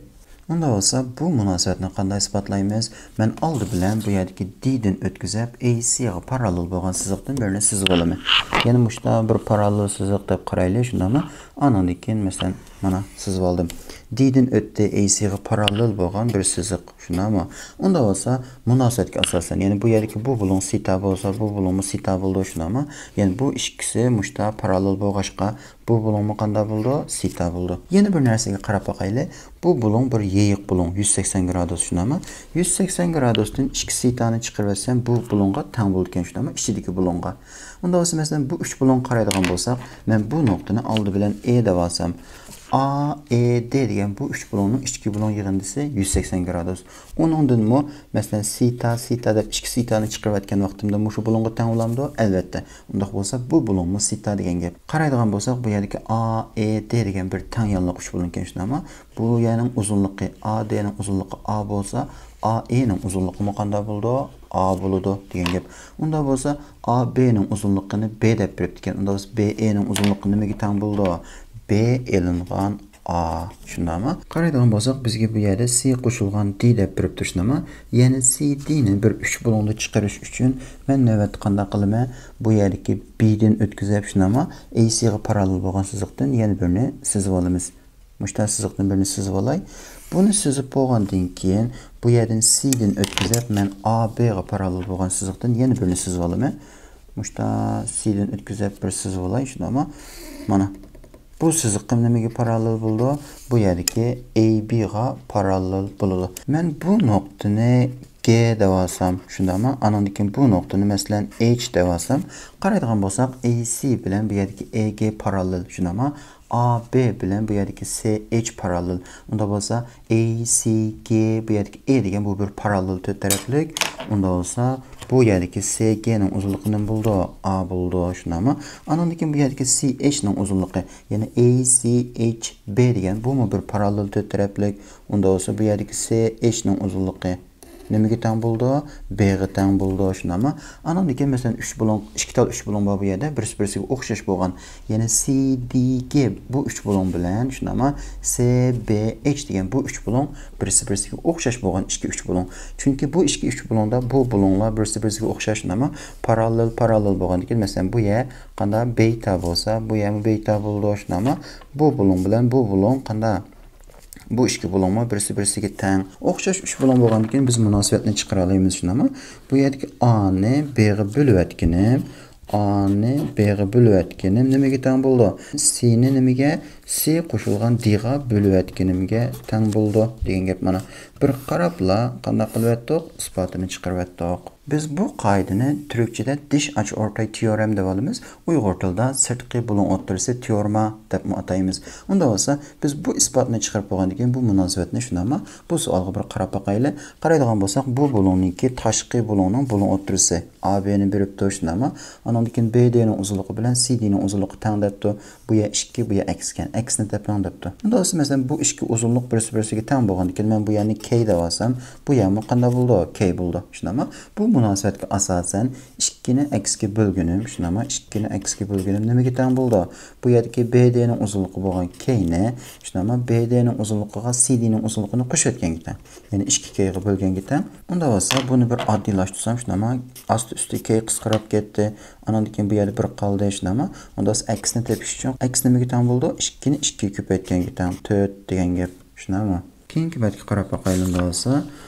ئۇنداق بولسا، بۇ مۇناسىۋەتنى قانداق ئىسپاتلايمىز؟ مەن ئالدى بىلەن بۇ يەردىكى دىدىن ئۆتكۈزۈپ، ئەي سىغا پاراللېل بولغان سىزىقتىن بىرنى سىزىۋالىمەن. يەنى مۇشۇنداق بىر پاراللېل سىزىق دەپ قارايلى، شۇنداقمۇ؟ ئانىڭدىن كېيىن، مەسىلەن، مانا سىزىۋالدىم. دىدىن ئۆتتى، ئەي سىغا پاراللېل بولغان بىر سىزىق. شۇنداقمۇ؟ ئۇنداق بولسا، مۇناسىۋەتكە ئاساسەن، يەنى بۇ يەردىكى بۇ بۇلۇڭ سىتا بولسا، بۇ بۇلۇڭمۇ سىتا بولىدۇ، شۇنداقمۇ؟ يەنى بۇ ئىككىسى مۇشتا پاراللېل بولغاچقا، بۇ بۇلۇڭمۇ قانداق بولىدۇ؟ سىتا بولىدۇ. يەنە بىر نەرسىگە قاراپ باقايلى. بۇ بۇلۇڭ بىر يېيىق بۇلۇڭ، يۈز سەكسەن گرادۇس، شۇنداقمۇ؟ يۈز سەكسەن گرادۇستىن ئىككى سىتانى چىقىرىۋەتسەم، بۇ بۇلۇڭغا تەڭ بولىدىكەن، شۇنداقمۇ؟ ئىچىدىكى بۇلۇڭغا. ئۇنداق بولسا، مەسىلەن، بۇ ئۈچ بۇلۇڭغا قارايدىغان بولساق، مەن بۇ نۇقتىنى ئالدى بىلەن ئې دەۋالسام، A E D دېگەن بۇ ئۈچ بۇلۇڭنىڭ ئىچكى بۇلۇڭ يىغىندىسى يۈز سەكسەن گرادۇس. ئۇنىڭدىنمۇ، مەسىلەن، سېتا، سېتا دەپ ئىككى سېتانى چىقىرىۋەتكەن ۋاقتىمدا مۇشۇ بۇلۇڭغا تەڭ بولامدۇ؟ ئەلۋەتتە. ئۇنداق بولسا، بۇ بۇلۇڭمۇ سېتا دېگەن گەپ. قارايدىغان بولساق، بۇ يەردىكى A E D دېگەن بىر تەڭ يانلىق ئۈچ بۇلۇڭ ئىكەن، شۇنداقمۇ؟ بۇ يەرنىڭ ئۇزۇنلۇقى، A D نىڭ ئۇزۇنلۇقى A بولسا، A E نىڭ ئۇزۇنلۇقىمۇ قانداق بولىدۇ؟ A بولىدۇ دېگەن گەپ. ئۇنداق بولسا، A B نىڭ ئۇزۇنلۇقىنى B دەپ بېرىپتىكەن. ئۇنداق بولسا، B E نىڭ ئۇزۇنلۇقى نېمىگە تەڭ بولىدۇ؟ B ئېلىنغان A. شۇنداقمۇ؟ قارايدىغان بولساق، بىزگە بۇ يەردە C قوشۇلغان D دەپ بېرىپتۇ، شۇنداقمۇ؟ يەنى C D نى بىر ئۈچ بۇلۇڭدا چىقىرىش ئۈچۈن مەن نۆۋەتتە قانداق قىلىمەن؟ بۇ يەردىكى B دىن ئۆتكۈزۈپ، شۇنداقمۇ؟ A C غا پاراللېل بولغان سىزىقتىن يەنە بىرنى سىزىپ ئالىمىز. مۇشۇنداق سىزىقتىن بىرنى سىزىپ ئالاي. بۇنى سىزىپ بولغاندىن كېيىن، بۇ يەردىن C دىن ئۆتكۈزۈپ، مەن A B غا پاراللېل بولغان سىزىقتىن يەنە بىرنى سىزىپ ئالىمەن. مۇشۇنداق C دىن ئۆتكۈزۈپ بىر سىزىپ ئالاي، شۇنداقمۇ؟ مانا، بۇ سىزىقىم نېمىگە پاراللېل بولىدۇ؟ بۇ يەردىكى A B غا پاراللېل بولىدۇ. مەن بۇ نۇقتىنى G دەۋالسام، شۇنداقمۇ؟ ئانىڭدىن كېيىن بۇ نۇقتىنى، مەسىلەن، H دەۋالسام، قارايدىغان بولساق، A C بىلەن بۇ يەردىكى A G پاراللېل، شۇنداقمۇ؟ A B بىلەن بۇ يەردىكى C H پاراللېل. ئۇنداق بولسا، A C G، بۇ يەردىكى A دېگەن بۇ بىر پاراللېل تۆت تەرەپلىك. ئۇنداق بولسا، بۇ يەردىكى C G نىڭ ئۇزۇنلۇقى نېمە بولىدۇ؟ A بولىدۇ، شۇنداقمۇ؟ ئانىڭدىن كېيىن بۇ يەردىكى C H نىڭ ئۇزۇنلۇقى، يەنى A C H B دېگەن بۇمۇ بىر پاراللېل تۆت تەرەپلىك. ئۇنداق بولسا، بۇ يەردىكى C H نىڭ ئۇزۇنلۇقى نېمىگە تەڭ بولىدۇ؟ B غا تەڭ بولىدۇ، شۇنداقمۇ؟ ئانىڭدىن كېيىن، مەسىلەن، ئۈچ بۇلۇڭ، ئىككى تال ئۈچ بۇلۇڭ بار بۇ يەردە، بىرسى-بىرسىگە ئوخشاش بولغان. يەنى C D G بۇ ئۈچ بۇلۇڭ بىلەن، شۇنداقمۇ؟ C B H دېگەن بۇ ئۈچ بۇلۇڭ بىرسى-بىرسىگە ئوخشاش بولغان ئىككى ئۈچ بۇلۇڭ. چۈنكى بۇ ئىككى ئۈچ بۇلۇڭدا بۇ بۇلۇڭلار بىرسى-بىرسىگە ئوخشاش، شۇنداقمۇ؟ پاراللېل، پاراللېل بولغاندىن كېيىن، مەسىلەن، بۇ يەر قانداق؟ بېتا بولسا، بۇ يەرمۇ بېتا بولىدۇ، شۇنداقمۇ؟ بۇ بۇلۇڭ بىلەن بۇ بۇلۇڭ قانداق؟ بۇ ئىككى بۇلۇڭمۇ بىرسى-بىرسىگە تەڭ. ئوخشاش ئۈچ بۇلۇڭ بولغاندىن كېيىن بىز مۇناسىۋەتنى چىقىرالايمىز، شۇنداقمۇ؟ بۇ يەردىكى A نى B غا بۆلۈۋەتكىنىم، A نى B غا بۆلۈۋەتكىنىم نېمىگە تەڭ بولىدۇ؟ C نى نېمىگە؟ C قوشۇلغان D غا بۆلۈۋەتكىنىمگە تەڭ بولىدۇ دېگەن گەپ مانا. بىر قاراپلا قانداق قىلىۋەتتۇق؟ ئىسپاتىنى چىقىرىۋەتتۇق. بىز بۇ قائىدىنى تۈركچىدە دىش ئاچ ئورتاي تېئورېم دەۋالىمىز، ئۇيغۇر تىلىدا سىرتقى بۇلۇڭ ئوتتۇرىسى تېئورېما دەپمۇ ئاتايمىز. ئۇنداق بولسا، بىز بۇ ئىسپاتنى چىقىرىپ بولغاندىن كېيىن، بۇ مۇناسىۋەتنى، شۇنداقمۇ؟ بۇ سوئالغا بىر قاراپ باقايلى. قارايدىغان بولساق، بۇ بۇلۇڭنىڭكى تاشقى بۇلۇڭنىڭ بۇلۇڭ ئوتتۇرىسى A B نى بېرىپتۇ، شۇنداقمۇ؟ ئانىڭدىن كېيىن B D نىڭ ئۇزۇنلۇقى بىلەن C D نىڭ ئۇزۇنلۇقى تەڭ دەپتۇ. بۇ يەر ئىككى، بۇ يەر ئەكس ئىكەن. ئەكسىنى تېپىڭ دەپتۇ. ئۇنداق بولسا، مەسىلەن، بۇ ئىككى ئۇزۇنلۇق بىرسى-بىرسىگە تەڭ بولغاندىكىن، مەن بۇ يەرنى K دەۋالسام، بۇ يەرمۇ قانداق بولىدۇ؟ K بولىدۇ. شۇنداقمۇ؟ بۇ مۇناسىۋەتكە ئاساسەن، ئىككىنى ئەكسكە بۆلگىنىم، شۇنداقمۇ؟ ئىككىنى ئەكسكە بۆلگىنىم نېمىگە تەڭ بولىدۇ؟ بۇ يەردىكى B D نىڭ ئۇزۇنلۇقى بولغان K نى، شۇنداقمۇ؟ B D نىڭ ئۇزۇنلۇقىغا C D نىڭ ئۇزۇنلۇقىنى قوشۇۋەتكەنگە تەڭ. يەنى ئىككى K غا بۆلگەنگە تەڭ. ئۇنداق بولسا، بۇنى بىر ئاددىيلاشتۇرسام، شۇنداقمۇ؟ ئاستى-ئۈستى K قىسقىراپ كەتتى. ئانىڭدىن كېيىن بۇ يەردە بىر قالدى، شۇنداقمۇ؟ ئۇنداق بولسا ئەكسنى تېپىش ئۈچۈن، ئەكس نېمىگە تەڭ بولىدۇ؟ ئىككىنى ئىككىگە كۆپەيتكەنگە تەڭ، تۆت دېگەن گەپ، شۇنداقمۇ؟ كېيىنكى بەتكە قاراپ باقايلى ئۇنداق بولسا.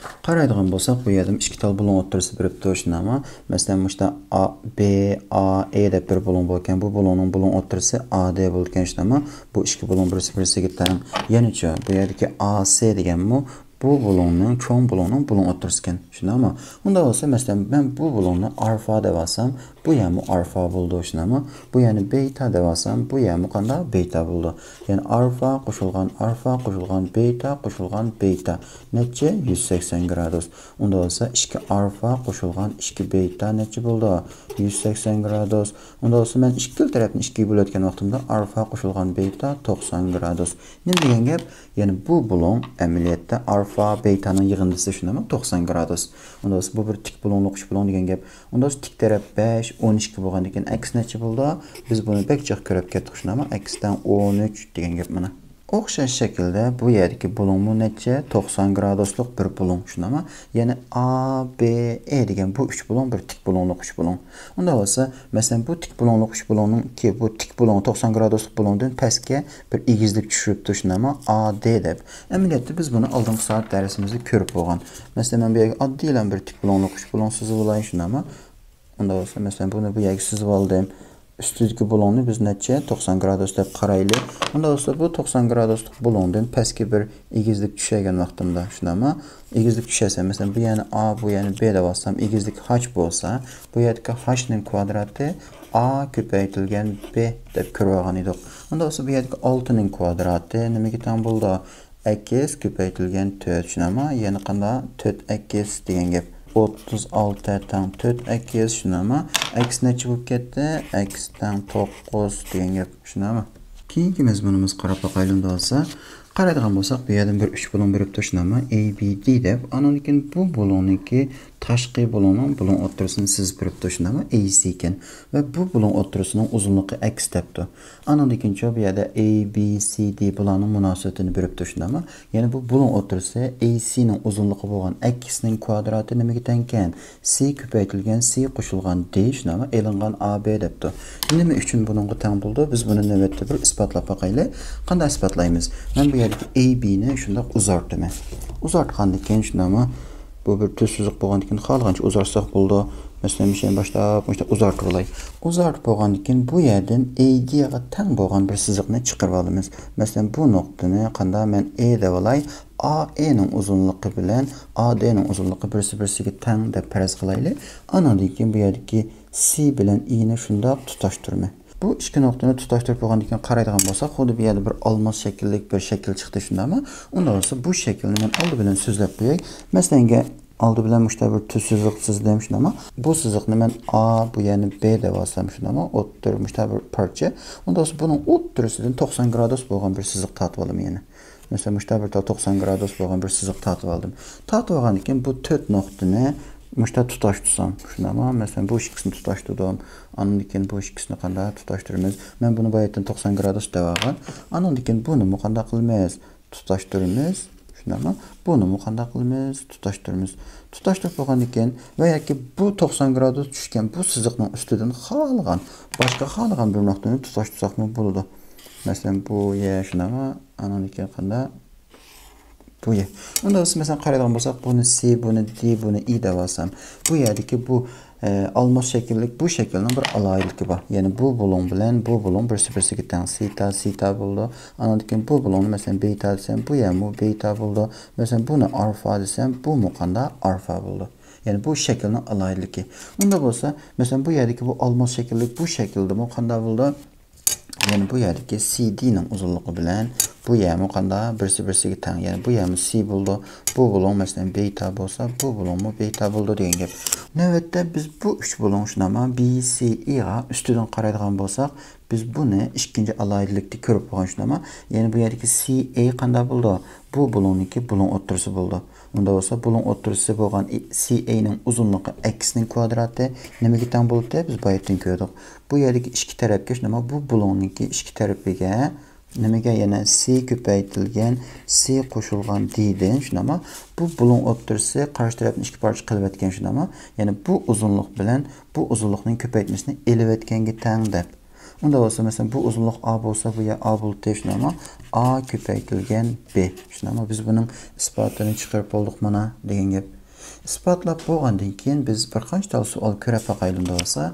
قارايدىغان بولساق، بۇ يەردىمۇ ئىككى تال بۇلۇڭ ئوتتۇرىسى بېرىپتۇ، شۇنداقمۇ؟ مەسىلەن، مۇشتا A، B، A، E دەپ بىر بۇلۇڭ بولكەن، بۇ بۇلۇڭنىڭ بۇلۇڭ ئوتتۇرىسى A D بولىدىكەن، شۇنداقمۇ؟ بۇ ئىككى بۇلۇڭ بىرسى-بىرسىگە تەڭ. يەنىچۇ، بۇ يەردىكى A C دېگەنمۇ بۇ بۇلۇڭنىڭ، چوڭ بۇلۇڭنىڭ بۇلۇڭ ئوتتۇرىسىكەن. شۇنداقمۇ؟ ئۇنداق بولسا، مەسىلەن، مەن بۇ بۇلۇڭنى ئالفا دەپ ئالسام، بۇ يەرمۇ ئالفا بولىدۇ. شۇنداقمۇ؟ بۇ يەرنى بېتا دەپ ئالسام، بۇ يەرمۇ قانداق؟ بېتا بولىدۇ. يەنى ئالفا قوشۇلغان ئالفا قوشۇلغان بېتا قوشۇلغان بېتا. نەچچە؟ يۈز سەكسەن گرادۇس. ئۇنداق بولسا، ئىككى ئالفا قوشۇلغان ئىككى بېتا نەچچە بولىدۇ؟ يۈز سەكسەن گرادۇس. ئۇنداق بولسا، مەن ئىككىلا تەرەپنى ئىككىگە بۆلۈۋەتكەن ۋاقتىمدا ئالفا قوشۇلغان بېتا توقسان گرادۇس. نېمە دېگەن گەپ؟ يەنى بۇ بۇلۇڭ ئەمەلىيەتتە ئالفا بېتانىڭ يىغىندىسى، شۇنداقمۇ؟ توقسان گرادۇس. ئۇنداق بولسا، بۇ بىر تىك بۇلۇڭلۇق ئۈچ بۇلۇڭ دېگەن گەپ. ئۇنداق بولسا، تىك تەرەپ بەش، ئون ئىككى بولغاندىكىن ئەكس نەچچە بولىدۇ؟ بىز بۇنى بەك جىق كۆرۈپ كەتتۇق، شۇنداقمۇ؟ ئەكس تەڭ ئون ئۈچ دېگەن گەپ مانا. ئوخشاش شەكىلدە بۇ يەردىكى بۇلۇڭمۇ نەچچە؟ توقسان گرادۇسلۇق بىر بۇلۇڭ، شۇنداقمۇ؟ يەنى A، B، E دېگەن بۇ ئۈچ بۇلۇڭ بىر تىك بۇلۇڭلۇق ئۈچ بۇلۇڭ. ئۇنداق بولسا، مەسىلەن، بۇ تىك بۇلۇڭلۇق ئۈچ بۇلۇڭنىڭكى، بۇ تىك بۇلۇڭ توقسان گرادۇسلۇق بۇلۇڭدىن پەسكە بىر ئېگىزلىك چۈشۈرۈپتۇ، شۇنداقمۇ؟ A D دەپ. ئەمەلىيەتتە بىز بۇنى ئالدىنقى سائەت دەرسىمىزدە كۆرۈپ بولغان. مەسىلەن، مەن بۇ يەرگە ئاددىيلا بىر تىك بۇلۇڭلۇق ئۈچ بۇلۇڭ سىزىۋالاي، شۇنداقمۇ؟ ئۇنداق بولسا، مەسىلەن، بۇنى بۇ يەرگە سىزىۋالدىم. ئۈستىدىكى بۇلۇڭنى بىز نەچچە؟ توقسان گرادۇس دەپ قارايلى. ئۇنداق بولسا، بۇ توقسان گرادۇسلۇق بۇلۇڭدىن پەسكە بىر ئېگىزلىك چۈشەيگەن ۋاقتىمدا، شۇنداقمۇ؟ ئېگىزلىك چۈشەرسە، مەسىلەن، بۇ يەرنى A، بۇ يەرنى B دەۋالسام، ئېگىزلىك H بولسا، بۇ يەردىكى H نىڭ كۋادراتى ئا كۆپەيتىلگەن بى دەپ كۆرۈۋالغان ئىدۇق. ئۇندا بولسا بۇ يەردىكى ئالتىنىڭ كۋادراتى نېمىگە تەڭ بولىدۇ؟ ئەكس كۆپەيتىلگەن تۆت، شۇنداقمۇ؟ يەنى قانداق؟ تۆت ئەكس دېگەن گەپ. ئوتتۇز ئالتە تەڭ تۆت ئەكس، شۇنداقمۇ؟ ئەكس نەچچە بولۇپ كەتتى؟ ئەكس تەڭ توققۇز دېگەن گەپ، شۇنداقمۇ؟ كېيىنكى مەزمۇنىمىزغا قاراپ باقايلى ئەمدى بولسا. قارايدىغان بولساق، بۇ يەردىن بىر ئۈچ بۇلۇڭ بېرىپتۇ، شۇنداقمۇ؟ ئەي بى دى دەپ. ئانىڭدىن كېيىن بۇ بۇلۇڭنىڭكى، تاشقى بۇلۇڭنىڭ بۇلۇڭ ئوتتۇرىسىنى سىزىپ بېرىپتۇ، شۇنداقمۇ؟ ئەي سى ئىكەن. ۋە بۇ بۇلۇڭ ئوتتۇرىسىنىڭ ئۇزۇنلۇقى ئەكس دەپتۇ. ئانىڭدىن كېيىنچۇ بۇ يەردە ئەي بى سى دى بۇلارنىڭ مۇناسىۋىتىنى بېرىپتۇ، شۇنداقمۇ؟ يەنى بۇ بۇلۇڭ ئوتتۇرىسى ئەي سىنىڭ ئۇزۇنلۇقى بولغان ئەكسنىڭ كۋادراتى نېمىگە تەڭكەن؟ سى كۆپەيتىلگەن سى قوشۇلغان دى، شۇنداقمۇ؟ ئېلىنغان ئا بى دەپتۇ. نېمە ئۈچۈن بۇنىڭغا تەڭ بولىدۇ؟ بىز بۇنى نۆۋەتتە بىر ئىسپاتلاپ باقايلى. قانداق ئىسپاتلايمىز؟ مەن بۇ يەردىكى ئەي بىنى شۇنداق ئۇزارتىمەن. ئۇزارتقاندىن كېيىن، شۇنداقمۇ؟ بۇ بىر تۈز سىزىق بولغاندىن كېيىن خالىغانچە ئۇزارتساق بولىدۇ. مەسىلەن، مۇشۇنى باشلاپ، مۇشۇنداق ئۇزارتىۋالاي. ئۇزارتىپ بولغاندىن كېيىن، بۇ يەردىن ئەي دىغا تەڭ بولغان بىر سىزىقنى چىقىرىپ ئالىمىز. مەسىلەن، بۇ نۇقتىنى قانداق مەن ئەي دەۋالاي؟ ئا ئەينىڭ ئۇزۇنلۇقى بىلەن ئا دىنىڭ ئۇزۇنلۇقى بىرسى بىرسىگە تەڭ دەپ پەرەز قىلايلى. ئانىڭدىن كېيىن بۇ يەردىكى سى بىلەن ئىنى شۇنداق تۇتاشتۇرىمەن. بۇ ئىككى نۇقتىنى تۇتاشتۇرۇپ بولغاندىن كېيىن قارايدىغان بولساق، خۇددى بۇ يەردە بىر ئالماس شەكىللىك بىر شەكىل چىقتى، شۇنداقمۇ؟ ئۇنداق بولسا بۇ شەكىلنى مەن ئالدى بىلەن سۆزلەپ قوياي. مەسىلەنگە، ئالدى بىلەن مۇشۇنداق بىر تۈز سىزىق سىزدىم، شۇنداقمۇ؟ بۇ سىزىقنى مەن ئا، بۇ يەرنى بى دەپ ئالسام، شۇنداقمۇ؟ ئوتتۇرا مۇشۇنداق بىر پارچە. ئۇنداق بولسا بۇنىڭ ئوتتۇرىسىدىن توقسان گرادۇس بولغان بىر سىزىق تارتىپ ئالىمەن يەنە. مەسىلەن، مۇشۇنداق بىر توقسان گرادۇس بولغان بىر سىزىق تارتىپ ئالدىم. تارتىپ ئالغاندىن كېيىن بۇ تۆت نۇقتىنى مۇشۇنداق تۇتاشتۇرسام، شۇنداقمۇ؟ مەسىلەن، بۇ ئىككىسىنى تۇتاشتۇردۇم. ئاندىن كېيىن بۇ ئىككىسىنى قانداق تۇتاشتۇرىمىز؟ مەن بۇنى بايىتىن توقسان گرادۇس دەپ ئالغان. ئاندىن كېيىن بۇنىمۇ قانداق قىلىمىز؟ تۇتاشتۇرىمىز. شۇنداقمۇ؟ بۇنىمۇ قانداق قىلىمىز؟ تۇتاشتۇرىمىز. تۇتاشتۇرۇپ بولغاندىن كېيىن ۋە ياكى بۇ توقسان گرادۇس چۈشكەن بۇ سىزىقنىڭ ئۈستىدىن خالىغان، باشقا خالىغان بىر نۇقتىنى تۇتاشتۇرساقمۇ بولىدۇ. مەسىلەن، بۇ يەر، شۇنداقمۇ؟ ئاندىن كېيىن قانداق؟ بۇ يەر. ئۇنداق بولسا، مەسىلەن، قارايدىغان بولساق، بۇنى سى، بۇنى دى، بۇنى ئى دەپ ئالسام، بۇ يەردىكى بۇ، ئە، ئالماس شەكىللىك بۇ شەكىلنىڭ بىر ئالاھىدىلىكى بار. يەنى بۇ بۇلۇڭ بىلەن بۇ بۇلۇڭ بىرسى بىرسىگە تەڭ. سىتا، سىتا بولىدۇ. ئاندىن كېيىن بۇ بۇلۇڭنى، مەسىلەن، بېتا دېسەم، بۇ يەرمۇ بېتا بولىدۇ. مەسىلەن، بۇنى ئارفا دېسەم، بۇمۇ قانداق؟ ئارفا بولىدۇ. يەنى بۇ شەكىلنىڭ ئالاھىدىلىكى. ئۇنداق بولسا، مەسىلەن، بۇ يەردىكى بۇ ئالماس شەكىللىك بۇ شەكىلدىمۇ قانداق بولىدۇ؟ يەنى بۇ يەردىكى سى دىنىڭ ئۇزۇنلۇقى بىلەن بۇ يەرمۇ قانداق؟ بىرسى بىرسىگە تەڭ. يەنى بۇ يەرمۇ سى بولىدۇ. بۇ بۇلۇڭ، مەسىلەن، بېتا بولسا، بۇ بۇلۇڭمۇ بېتا بولىدۇ دېگەن گەپ. نۆۋەتتە بىز بۇ ئۈچ بۇلۇڭ، شۇنداقمۇ؟ بى سى ئىغا ئۈستىدىن قارايدىغان بولساق، بىز بۇنى ئىككىنچى ئالاھىدىلىكتە كۆرۈپ بولغان، شۇنداقمۇ؟ يەنى بۇ يەردىكى سى ئەي قانداق بولىدۇ؟ بۇ بۇلۇڭنىڭكى بۇلۇڭ ئوتتۇرىسى بولىدۇ. ئۇنداق بولسا، بۇلۇڭ ئوتتۇرىسى بولغان ئى-، سى ئەينىڭ ئۇزۇنلۇقى ئەكسنىڭ كۋادراتى نېمىگە تەڭ بولدى؟ بىز بايىتىن كۆردۇق. بۇ يەردىكى ئىككى تەرەپكە، شۇنداقمۇ؟ بۇ بۇلۇڭنىڭكى ئىككى تەرىپىگە نېمىگە؟ يەنە سى كۆپەيتىلگەن سى قوشۇلغان دىدىن، شۇنداقمۇ؟ بۇ بۇلۇڭ ئوتتۇرىسى قارشى تەرەپنى ئىككى پارچە قىلىۋەتكەن، شۇنداقمۇ؟ يەنى بۇ ئۇزۇنلۇق بىلەن بۇ ئۇزۇنلۇقنىڭ كۆپەيتمىسىنى ئېلىۋەتكەنگە تەڭ دەپ. ئۇنداق بولسا، مەسىلەن، بۇ ئۇزۇنلۇق ئا بولسا، بۇ يەر ئا بولدى، شۇنداقمۇ؟ ئا كۆپەيتىلگەن بى. شۇنداقمۇ؟ بىز بۇنىڭ ئىسپاتىنى چىقىرىپ بولدۇق مانا دېگەن گەپ. ئىسپاتلاپ بولغاندىن كېيىن بىز بىر قانچە تال سوئال كۆرۈپ باقايلى ئۇنداق بولسا.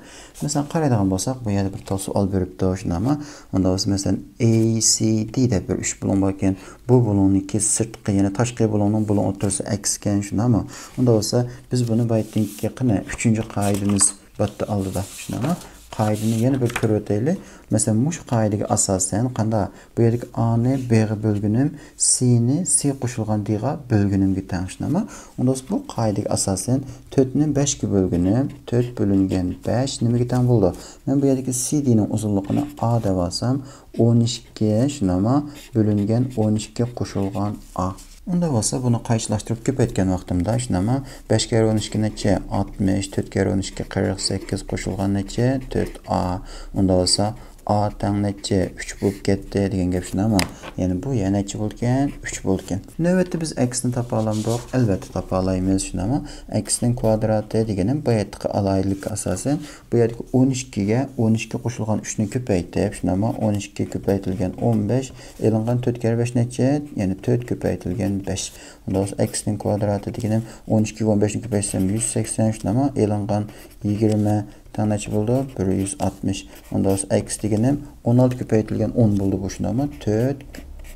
مەسىلەن، قارايدىغان بولساق، بۇ يەردە بىر تال سوئال بېرىپتۇ، شۇنداقمۇ؟ ئۇنداق بولسا، مەسىلەن، ئەي سى دى دەپ بىر ئۈچ بۇلۇڭ باركەن. بۇ بۇلۇڭنىڭكى سىرتقى، يەنى تاشقى بۇلۇڭنىڭ بۇلۇڭ ئوتتۇرىسى ئەكسكەن، شۇنداقمۇ؟ ئۇنداق بولسا، بىز بۇنى بايىتىنكى قېنى ئۈچىنچى قائىدىمىز باتتى ئالدىدا، شۇنداقمۇ؟ قائىدىنى يەنە بىر كۆرۈۋېتەيلى. مەسىلەن، مۇشۇ قائىدىگە ئاساسەن قانداق؟ بۇ يەردىكى ئانى بىغا بۆلگىنىم، سىنى سى قوشۇلغان دىغا بۆلگىنىمگە تەڭ، شۇنداقمۇ؟ ئۇنداق بولسا بۇ قائىدىگە ئاساسەن تۆتنى بەشكە بۆلگىنىم، تۆت بۆلۈنگەن بەش نېمىگە تەڭ بولىدۇ؟ مەن بۇ يەردىكى سى دىنىڭ ئۇزۇنلۇقىنى ئا دەپ ئالسام، ئون ئىككى، شۇنداقمۇ؟ بۆلۈنگەن ئون ئىككى قوشۇلغان ئا. ئۇنداق بولسا، بۇنى قايچىلاشتۇرۇپ كۆپەيتكەن ۋاقتىمدا، شۇنداقمۇ؟ بەش كەررە ئون ئىككى نەچچە؟ ئاتمىش. تۆت كەررە ئون ئىككى قىرىق سەككىز، قوشۇلغان نەچچە؟ تۆت ئا. ئۇنداق بولسا، ئا تەڭ نەچچە؟ ئۈچ بولۇپ كەتتى دېگەن گەپ، شۇنداقمۇ؟ يەنى بۇ يەنە نەچچە بولىدىكەن؟ ئۈچ بولىدىكەن. نۆۋەتتە بىز ئەكسنى تاپالايمىز، ئەلۋەتتە تاپالايمىز، شۇنداقمۇ؟ ئەكسنىڭ كۋادراتى دېگىنىم باياتقى ئالاھىدىلىككە ئاساسەن، بۇ يەردىكى ئون ئىككىگە ئون ئىككى قوشۇلغان ئۈچنى كۆپەيتىپ، شۇنداقمۇ؟ ئون ئىككى كۆپەيتىلگەن ئون بەش، ئېلىنغان تۆت كەررە بەش نەچچە؟ يەنى تۆت كۆپەيتىلگەن بەش. ئۇنداق بولسا، ئەكسنىڭ كۋادراتى دېگىنىم ئون ئىككىگە ئون بەشنى كۆپەيتسەم، يۈز سەكسەن، شۇنداقمۇ؟ ئېلىنغان يىگىرمە تەڭ نەچچە بولىدۇ؟ بىر يۈز ئاتمىش. ئۇنداق بولسا، ئەكس دېگىنىم ئون ئالتە كۆپەيتىلگەن ئون بولىدۇ بۇ، شۇنداقمۇ؟ تۆت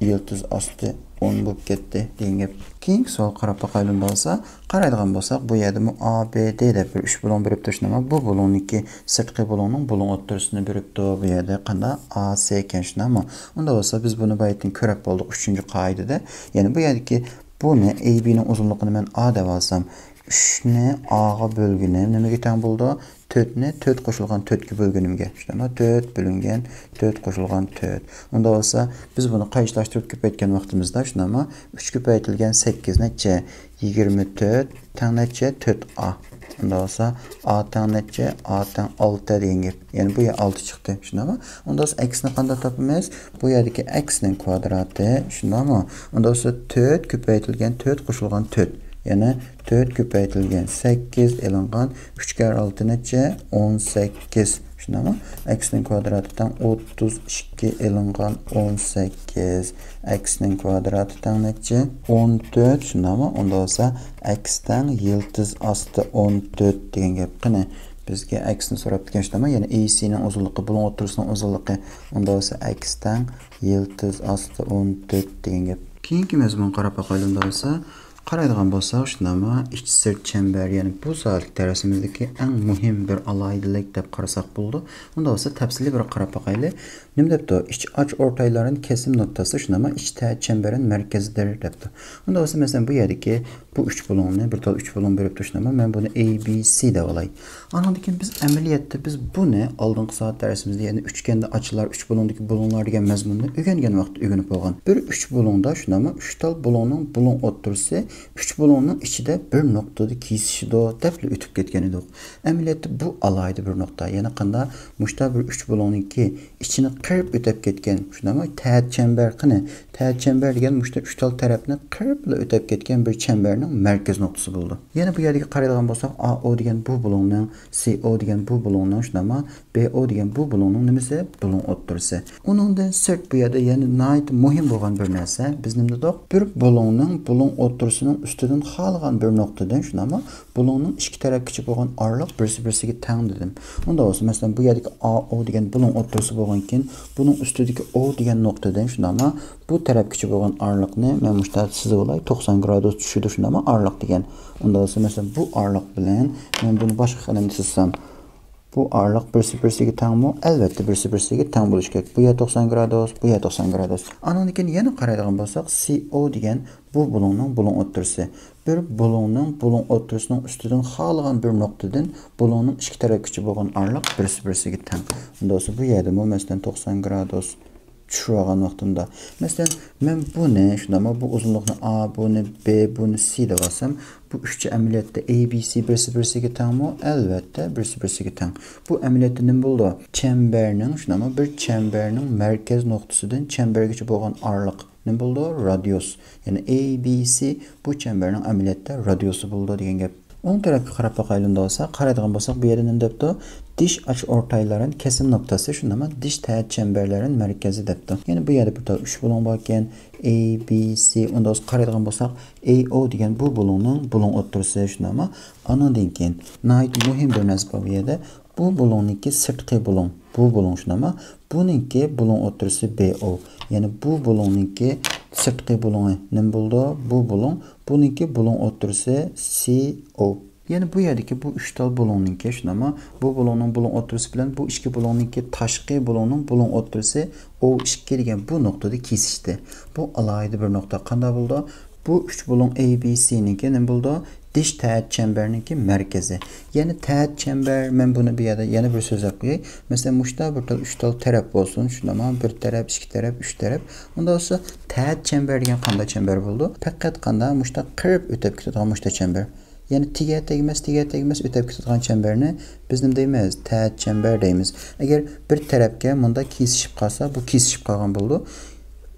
يىلتىز ئاستى ئون بولۇپ كەتتى دېگەن گەپ. كېيىنكى سوئالغا قاراپ باقايلى ئۇنداق بولسا. قارايدىغان بولساق، بۇ يەردىمۇ ئا بې دې دەپ بىر ئۈچ بۇلۇڭ بېرىپتۇ، شۇنداقمۇ؟ بۇ بۇلۇڭنىڭكى سىرتقى بۇلۇڭنىڭ بۇلۇڭ ئوتتۇرىسىنى بېرىپتۇ. بۇ يەردە قانداق؟ ئا سې ئىكەن، شۇنداقمۇ؟ ئۇنداق بولسا بىز بۇنى بايىتىن كۆرۈپ بولدۇق ئۈچىنچى قائىدىدە. يەنى بۇ يەردىكى بۇنى، ئەي بىنىڭ ئۇزۇنلۇقىنى مەن ئا دەپ ئالسام، ئۈچنى ئاغا بۆلگىنىم نېمىگە تەڭ بولىدۇ؟ تۆتنى تۆت قوشۇلغان تۆتكە بۆلگىنىمگە. شۇنداقمۇ؟ تۆت بۆلۈنگەن تۆت قوشۇلغان تۆت. ئۇنداق بولسا، بىز بۇنى قايتىلاشتۇرۇپ كۆپەيتكەن ۋاقتىمىزدا، شۇنداقمۇ؟ ئۈچ كۆپەيتىلگەن سەككىز نەچچە؟ يىگىرمە تۆت تەڭ نەچچە؟ تۆت ئا. ئۇنداق بولسا، ئا تەڭ نەچچە؟ ئا تەڭ ئالتە دېگەن گەپ. يەنى بۇ يەر ئالتە چىقتى. شۇنداقمۇ؟ ئۇنداق بولسا، ئەكسنى قانداق تاپىمىز؟ بۇ يەردىكى ئەكسنىڭ كۋادراتى. شۇنداقمۇ؟ ئۇنداق بولسا، تۆت كۆپەيتىلگەن تۆت قوشۇلغان تۆت. يەنى تۆت كۆپەيتىلگەن سەككىز ئېلىنغان ئۈچ كەررە ئالتە نەچچە؟ ئون سەككىز. شۇنداقمۇ؟ ئەكسنىڭ كۋادراتى تەڭ ئوتتۇز ئىككى ئېلىنغان ئون سەككىز. ئەكسنىڭ كۋادراتى تەڭ نەچچە؟ ئون تۆت. شۇنداقمۇ؟ ئۇنداق بولسا، ئەكس تەڭ يىلتىز ئاستى ئون تۆت دېگەن گەپ. قېنى، بىزگە ئەكسنى سوراپتىكەن، شۇنداقمۇ؟ يەنى ئېي سىنىڭ ئۇزۇنلۇقى، بۇلۇڭ ئوتتۇرىسىنىڭ ئۇزۇنلۇقى. ئۇنداق بولسا، ئەكس تەڭ يىلتىز ئاستى ئون تۆت دېگەن گەپ. كېيىنكى مەزمۇنغا قاراپ باقايلى ئۇنداق بولسا. قارايدىغان بولساق، شۇنداقمۇ؟ ئىچ سىرت چەمبەر، يەنى بۇ سائەتلىك دەرسىمىزدىكى ئەڭ مۇھىم بىر ئالاھىدىلىك دەپ قارىساق بولىدۇ. ئۇنداق بولسا، تەپسىلىي بىر قاراپ باقايلى. نېمە دەپتۇ؟ ئىچ ئاچ ئورتايلارنىڭ كېسىم نۇقتىسى، شۇنداقمۇ؟ ئىچ تەۋەت چەمبەرنىڭ مەركىزىدۇر دەپتۇ. ئۇنداق بولسا، مەسىلەن، بۇ يەردىكى بۇ ئۈچ بۇلۇڭنى، بىر تال ئۈچ بۇلۇڭ بېرىپتۇ، شۇنداقمۇ؟ مەن بۇنى ئەي بى سى دەپ ئالاي. ئانىڭدىن كېيىن بىز ئەمەلىيەتتە بىز بۇنى ئالدىنقى سائەت دەرسىمىزدە، يەنى ئۈچكەندە ئاچىلار، ئۈچ بۇلۇڭدىكى بۇلۇڭلار دېگەن مەزمۇننى ئۆگەنگەن ۋاقىتتا ئۆگىنىپ بولغان. بىر ئۈچ بۇلۇڭدا، شۇنداقمۇ؟ ئۈچ تال بۇلۇڭنىڭ بۇلۇڭ ئوتتۇرىسى ئۈچ بۇلۇڭنىڭ ئىچىدە بىر نۇقتىدا كېسىشىدۇ دەپلا ئۆتۈپ كەتكەن ئىدۇق. ئەمەلىيەتتە بۇ ئالاھىدە بىر نۇقتا. يەنى قانداق؟ مۇشتا بىر ئۈچ بۇلۇڭنىڭكى ئىچىنى قىرىپ ئۆتۈپ كەتكەن، شۇنداقمۇ؟ تەۋەت چەمبەر، قېنى، تەۋەت چەمبەر دېگەن مۇشتا ئۈچ تال تەرەپنى قىرىپلا ئۆتۈپ كەتكەن بىر چەمبەرنىڭ مەركەز نۇقتىسى بولىدۇ. يەنە بۇ يەردىكى قارايدىغان بولساق، ئا ئو دېگەن بۇ بۇلۇڭنىڭ، سى ئو دېگەن بۇ بۇلۇڭنىڭ، شۇنداقمۇ؟ بې ئو دېگەن بۇ بۇلۇڭنىڭ نېمىسى؟ بۇلۇڭ ئوتتۇرىسى. ئۇنىڭدىن سىرت بۇ يەردە يەنە ناھايىتى مۇھىم بولغان بىر نەرسە. بىز نېمە دېدۇق؟ بىر بۇلۇڭنىڭ بۇلۇڭ ئوتتۇرىسىنىڭ ئۈستىدىن خالىغان بىر نۇقتىدىن، شۇنداقمۇ؟ بۇلۇڭنىڭ ئىككى تەرەپكىچە بولغان ئارىلىق بىرسى بىرسىگە تەڭ دېدىم. ئۇنداق بولسا، مەسىلەن، بۇ يەردىكى ئا ئو دېگەن بۇلۇڭ ئوتتۇرىسى بولغانكىن، بۇنىڭ ئۈستىدىكى ئو دېگەن نۇقتىدىن، شۇنداقمۇ؟ بۇ تەرەپكىچە بولغان ئارىلىقنى مەن مۇشۇنداق سىزىۋالاي، توقسان گرادۇس چۈشىدۇ، شۇنداقمۇ؟ ئارىلىق دېگەن. ئۇنداق بولسا، مەسىلەن، بۇ ئارىلىق بىلەن مەن بۇنى باشقا قەلەمدە سىزسام، بۇ ئارىلىق بىرسى بىرسىگە تەڭمۇ؟ ئەلۋەتتە، بىرسى بىرسىگە تەڭ بولۇشى كېرەك. بۇ يەر توقسان گرادۇس، بۇ يەر توقسان گرادۇس. ئانىڭدىن كېيىن يەنە قارايدىغان بولساق، سى ئو دېگەن بۇ بۇلۇڭنىڭ بۇلۇڭ ئوتتۇرىسى. بىر بۇلۇڭنىڭ بۇلۇڭ ئوتتۇرىسىنىڭ ئۈستىدىن خالىغان بىر نۇقتىدىن بۇلۇڭنىڭ ئىككى تەرەپكىچە بولغان ئارىلىق بىرسى بىرسىگە تەڭ. ئۇنداق بولسا، بۇ يەردىمۇ، مەسىلەن، توقسان گرادۇس چۈشۈرۈۋالغان ۋاقتىمدا. مەسىلەن، مەن بۇنى، شۇنداقمۇ؟ بۇ ئۇزۇنلۇقنى ئا، بۇنى بې، بۇنى سى دەپ ئالسام، بۇ ئۈچى ئەمەلىيەتتە ئەي بى سى بىرسى بىرسىگە تەڭمۇ؟ ئەلۋەتتە، بىرسى بىرسىگە تەڭ. بۇ ئەمەلىيەتتە نېمە بولىدۇ؟ چەمبەرنىڭ، شۇنداقمۇ؟ بىر چەمبەرنىڭ مەركەز نۇقتىسىدىن چەمبەرگىچە بولغان ئارىلىق نېمە بولىدۇ؟ رادىيۇس. يەنى ئەي بى سى بۇ چەمبەرنىڭ ئەمەلىيەتتە رادىيۇسى بولىدۇ دېگەن گەپ. ئوڭ تەرەپكە قاراپ باقايلى ئۇنداق بولسا. قارايدىغان بولساق، بۇ يەردە نېمە دەپتۇ؟ دىش ئاچ ئورتايلارنىڭ كېسىم نۇقتىسى، شۇنداقمۇ؟ دىش تەۋەت چەمبەرلەرنىڭ مەركىزى دەپتۇ. يەنى بۇ يەردە بىر تال ئۈچ بۇلۇڭ باركەن، ئەي بى سى. ئۇنداق بولسا، قارايدىغان بولساق، ئەي ئو دېگەن بۇ بۇلۇڭنىڭ بۇلۇڭ ئوتتۇرىسى، شۇنداقمۇ؟ ئانىڭدىن كېيىن ناھايىتى مۇھىم بىر نەرسە بار بۇ يەردە. بۇ بۇلۇڭنىڭكى سىرتقى بۇلۇڭ، بۇ بۇلۇڭ، شۇنداقمۇ؟ بۇنىڭكى بۇلۇڭ ئوتتۇرىسى بې ئو. يەنى بۇ بۇلۇڭنىڭكى سىرتقى بۇلۇڭى نېمە بولىدۇ؟ بۇ بۇلۇڭ. بۇنىڭكى بۇلۇڭ ئوتتۇرىسى سى ئو. يەنى بۇ يەردىكى بۇ ئۈچ تال بۇلۇڭنىڭكى، شۇنداقمۇ؟ بۇ بۇلۇڭنىڭ بۇلۇڭ ئوتتۇرىسى بىلەن بۇ ئىككى بۇلۇڭنىڭكى تاشقى بۇلۇڭنىڭ بۇلۇڭ ئوتتۇرىسى ئو ئىككى دېگەن بۇ نۇقتىدا كېسىشتى. بۇ ئالاھىدە بىر نۇقتا. قانداق بولىدۇ؟ بۇ ئۈچ بۇلۇڭ ئەي بى سىنىڭكى نېمە بولىدۇ؟ دىش تەۋەت چەمبەرنىڭكى مەركىزى. يەنى تەۋەت چەمبەر، مەن بۇنى بۇ يەردە يەنە بىر سۆزلەپ قوياي. مەسىلەن، مۇشتا بىر تال، ئۈچ تال تەرەپ بولسۇن، شۇنداقمۇ؟ بىر تەرەپ، ئىككى تەرەپ، ئۈچ تەرەپ. ئۇنداق بولسا، تەۋەت چەمبەر دېگەن قانداق چەمبەر بولىدۇ؟ پەقەت قانداق؟ مۇشتا قىرىپ ئۆتۈپ كېتىدىغان مۇشتا چەمبەر. يەنى تېگە تەگمەس، تېگە تەگمەس ئۆتۈپ كېتىدىغان چەمبەرنى بىز نېمە دەيمىز؟ تەۋەت چەمبەر دەيمىز. ئەگەر بىر تەرەپكە مۇنداق كېسىشىپ قالسا، بۇ كېسىشىپ قالغان بولىدۇ.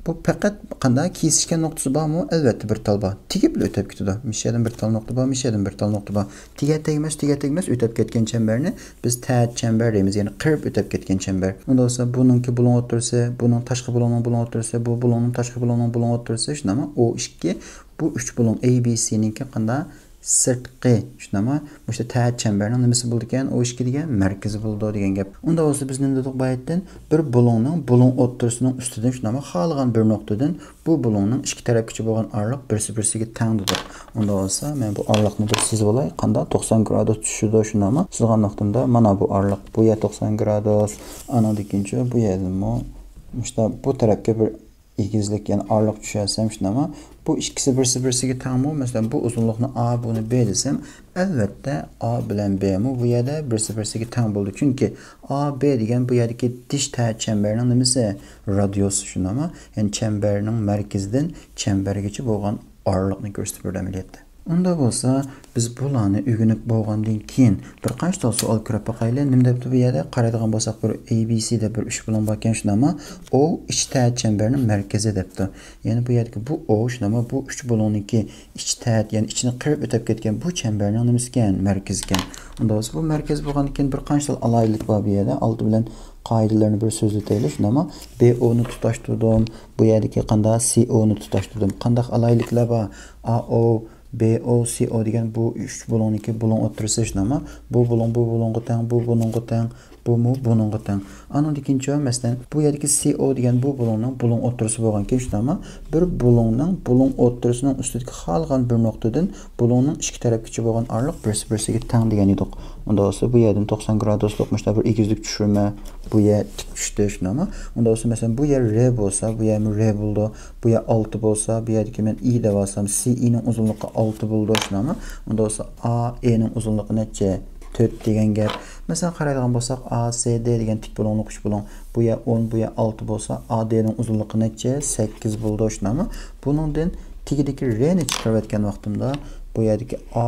بۇ پەقەت قانداق؟ كېسىشكەن نۇقتىسى بارمۇ؟ ئەلۋەتتە، بىر تال بار. تېگىپلا ئۆتۈپ كېتىدۇ. مۇشۇ يەردىن بىر تال نۇقتا بار، مۇشۇ يەردىن بىر تال نۇقتا بار. تېگە تەگمەس، تېگە تەگمەس ئۆتۈپ كەتكەن چەمبەرنى بىز تەۋەت چەمبەر دەيمىز، يەنى قىرىپ ئۆتۈپ كەتكەن چەمبەر. ئۇنداق بولسا، بۇنىڭكى بۇلۇڭ ئوتتۇرىسى، بۇنىڭ تاشقى بۇلۇڭنىڭ بۇلۇڭ ئوتتۇرىسى، بۇ بۇلۇڭنىڭ تاشقى بۇلۇڭنىڭ بۇلۇڭ ئوتتۇرىسى، شۇنداقمۇ؟ ئو ئىككى، بۇ ئۈچ بۇلۇڭ ئەي بى سىنىڭكى قانداق؟ سىرتقى، شۇنداقمۇ؟ مۇشۇ تەت چەمبەرنىڭ نېمىسى بولىدىكەن؟ ئۇ ئىككى دېگەن مەركىزى بولىدۇ دېگەن گەپ. ئۇنداق بولسا بىز نېمە دېدۇق بايىتتىن؟ بىر بۇلۇڭنىڭ بۇلۇڭ ئوتتۇرىسىنىڭ ئۈستىدىن، شۇنداقمۇ؟ خالىغان بىر نۇقتىدىن بۇ بۇلۇڭنىڭ ئىككى تەرەپكىچە بولغان ئارىلىق بىرسى بىرسىگە تەڭ دېدۇق. ئۇنداق بولسا مەن بۇ ئارىلىقنى بىر سىزىۋالاي. قانداق؟ توقسان گرادۇس چۈشىدۇ، شۇنداقمۇ؟ سىزغان ۋاقتىمدا مانا بۇ ئارىلىق، بۇ يەر توقسان گرادۇس. ئانىڭدىن كېيىنچۇ بۇ يەردىنمۇ مۇشۇنداق بۇ تەرەپكە بىر ئېگىزلىك، يەنى ئارىلىق چۈشۈرسەم، شۇنداقمۇ؟ بۇ ئىككىسى بىرسى بىرسىگە تەڭمۇ؟ مەسىلەن، بۇ ئۇزۇنلۇقنى ئا، بۇنى بې دېسەم، ئەلۋەتتە، ئا بىلەن بېمۇ بۇ يەردە بىرسى بىرسىگە تەڭ بولىدۇ. چۈنكى ئا بې دېگەن بۇ يەردىكى دىش تەت چەمبەرنىڭ نېمىسى؟ رادىيۇسى، شۇنداقمۇ؟ يەنى چەمبەرنىڭ مەركىزىدىن چەمبەرگىچە بولغان ئارىلىقنى كۆرسىتىپ بېرىدۇ ئەمەلىيەتتە. ئۇنداق بولسا، بىز بۇلارنى ئۆگىنىپ بولغاندىن كېيىن، بىر قانچە تال سوئال كۆرۈپ باقايلى. نېمە دەپتۇ بۇ يەردە؟ قارايدىغان بولساق، بىر ئېي بى سى دەپ بىر ئۈچ بۇلۇڭ باركەن، شۇنداقمۇ؟ ئو ئىچ تەت چەمبەرنىڭ مەركىزى دەپتۇ. يەنى بۇ يەردىكى بۇ ئو، شۇنداقمۇ؟ بۇ ئۈچ بۇلۇڭنىڭكى ئىچ تەت، يەنى ئىچىنى قىرىپ ئۆتۈپ كەتكەن بۇ چەمبەرنىڭ نېمىسىكەن؟ مەركىزىكەن. ئۇنداق بولسا، بۇ مەركەز بولغاندىن كېيىن بىر قانچە تال ئالاھىدىلىك بار بۇ يەردە. ئالدى بىلەن قائىدىلەرنى بىر سۆزلىتەيلى، شۇنداقمۇ؟ بې ئونى تۇتاشتۇردۇم. بۇ يەردىكى قانداق؟ سى ئونى تۇتاشتۇردۇم. قانداق ئالاھىدىلىكلەر بار؟ ئا ئو، بې ئو، سى ئو دېگەن بۇ ئۈچ بۇلۇڭنىڭكى بۇلۇڭ ئوتتۇرىسى، شۇنداقمۇ؟ بۇ بۇلۇڭ بۇ بۇلۇڭغا تەڭ، بۇ بۇلۇڭغا تەڭ، بۇمۇ بۇنىڭغا تەڭ. ئانىڭدىن كېيىنچۇ، مەسىلەن، بۇ يەردىكى سى ئو دېگەن بۇ بۇلۇڭنىڭ بۇلۇڭ ئوتتۇرىسى بولغان كېيىن، شۇنداقمۇ؟ بىر بۇلۇڭنىڭ بۇلۇڭ ئوتتۇرىسىنىڭ ئۈستىدىكى خالىغان بىر نۇقتىدىن بۇلۇڭنىڭ ئىككى تەرەپكىچە بولغان ئارىلىق بىرسى بىرسىگە تەڭ دېگەن ئىدۇق. ئۇنداق بولسا، بۇ يەردىن توقسان گرادۇسلۇق مۇشۇنداق بىر ئېگىزلىك چۈشۈرمە، بۇ يەر تىك چۈشتى، شۇنداقمۇ؟ ئۇنداق بولسا، مەسىلەن، بۇ يەر رې بولسا، بۇ يەرمۇ رې بولىدۇ. بۇ يەر ئالتە بولسا، بۇ يەردىكى مەن ئى دەۋالسام، سى ئىنىڭ ئۇزۇنلۇقى ئالتە بولىدۇ، شۇنداقمۇ؟ ئۇنداق بولسا، ئا ئېنىڭ ئۇزۇنلۇقى نەچچە؟ تۆت دېگەن گەپ. مەسىلەن، قارايدىغان بولساق، ئا سې دې دېگەن تىك بۇلۇڭلۇق ئۈچ بۇلۇڭ. بۇ يەر ئون، بۇ يەر ئالتە بولسا، ئا دېنىڭ ئۇزۇنلۇقى نەچچە؟ سەككىز بولىدۇ، شۇنداقمۇ؟ بۇنىڭدىن تېگىدىكى رېنى چىقىرىۋەتكەن ۋاقتىمدا، بۇ يەردىكى ئا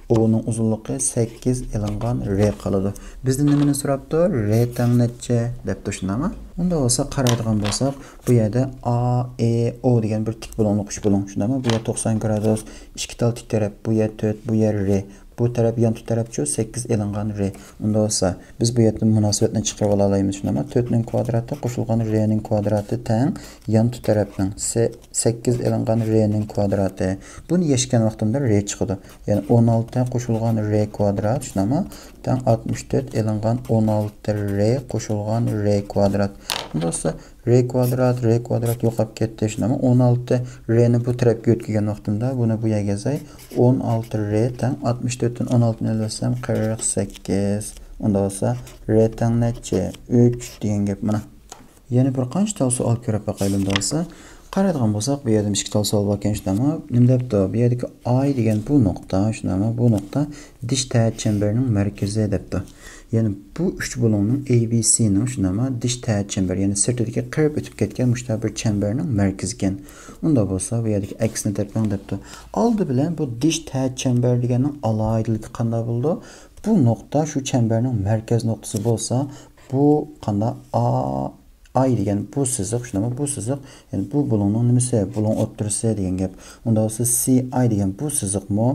ئونىڭ ئۇزۇنلۇقى سەككىز ئېلىنغان رې قالىدۇ. بىزدىن نېمىنى سوراپتۇ؟ رې تەڭ نەچچە دەپتۇ، شۇنداقمۇ؟ ئۇنداق بولسا، قارايدىغان بولساق، بۇ يەردە ئا ئې ئو دېگەن بىر تىك بۇلۇڭلۇق ئۈچ بۇلۇڭ، شۇنداقمۇ؟ بۇ يەر توقسان گرادۇس، ئىككى تال تىك تەرەپ، بۇ يەر تۆت، بۇ يەر رې. بۇ تەرەپ يانتۇ تەرەپچۇ سەككىز ئېلىنغان رې. ئۇنداق بولسا، بىز بۇ يەردىن مۇناسىۋەتنى چىقىرىپ ئالالايمىز، شۇنداقمۇ؟ تۆتنىڭ كۋادراتى قوشۇلغان رېنىڭ كۋادراتى تەڭ يانتۇ تەرەپنىڭ سە-، سەككىز ئېلىنغان رېنىڭ كۋادراتى. بۇنى يەشكەن ۋاقتىمدا رې چىقىدۇ. يەنى ئون ئالتە قوشۇلغان رې كۋادرات، شۇنداقمۇ؟ تەڭ ئاتمىش تۆت ئېلىنغان ئون ئالتە رې قوشۇلغان رې كۋادرات. ئۇنداق بولسا، رې كۋادرات، رې كۋادرات يوقاپ كەتتى، شۇنداقمۇ؟ ئون ئالتە رېنى بۇ تەرەپكە يۆتكىگەن ۋاقتىمدا، بۇنى بۇ يەرگە يازاي. ئون ئالتە رې تەڭ ئاتمىش تۆتتىن ئون ئالتىنى ئېلىۋەتسەم، قىرىق سەككىز. ئۇنداق بولسا، رې تەڭ نەچچە؟ ئۈچ دېگەن گەپ مانا. يەنە بىر قانچە تال سوئال كۆرۈپ باقايلى ئۇنداق بولسا. قارايدىغان بولساق، بۇ يەردە ئىككى تال سوئال باركەن، شۇنداقمۇ؟ نېمە دەپتۇ؟ بۇ يەردىكى ئاي دېگەن بۇ نۇقتا، شۇنداقمۇ؟ بۇ نۇقتا دىش تەت چەمبەرنىڭ مەركىزى دەپتۇ. يەنى بۇ ئۈچ بۇلۇڭنىڭ ئېي بى سىنىڭ، شۇنداقمۇ؟ دىش تەت چەمبەر، يەنى سىرتىدىكى قىرىپ ئۆتۈپ كەتكەن مۇشۇنداق بىر چەمبەرنىڭ مەركىزى ئىكەن. ئۇنداق بولسا، بۇ يەردىكى ئەكسىنى تېپىڭ دەپتۇ. ئالدى بىلەن بۇ دىش تەت چەمبەر دېگەننىڭ ئالاھىدىلىكى قانداق بولىدۇ؟ بۇ نۇقتا شۇ چەمبەرنىڭ مەركەز نۇقتىسى بولسا، بۇ قانداق؟ ئا ئاي دېگەن بۇ سىزىق، شۇنداقمۇ؟ بۇ سىزىق، يەنى بۇ بۇلۇڭنىڭ نېمىسى؟ بۇلۇڭ ئوتتۇرىسى دېگەن گەپ. ئۇنداق بولسا، سى ئاي دېگەن بۇ سىزىقمۇ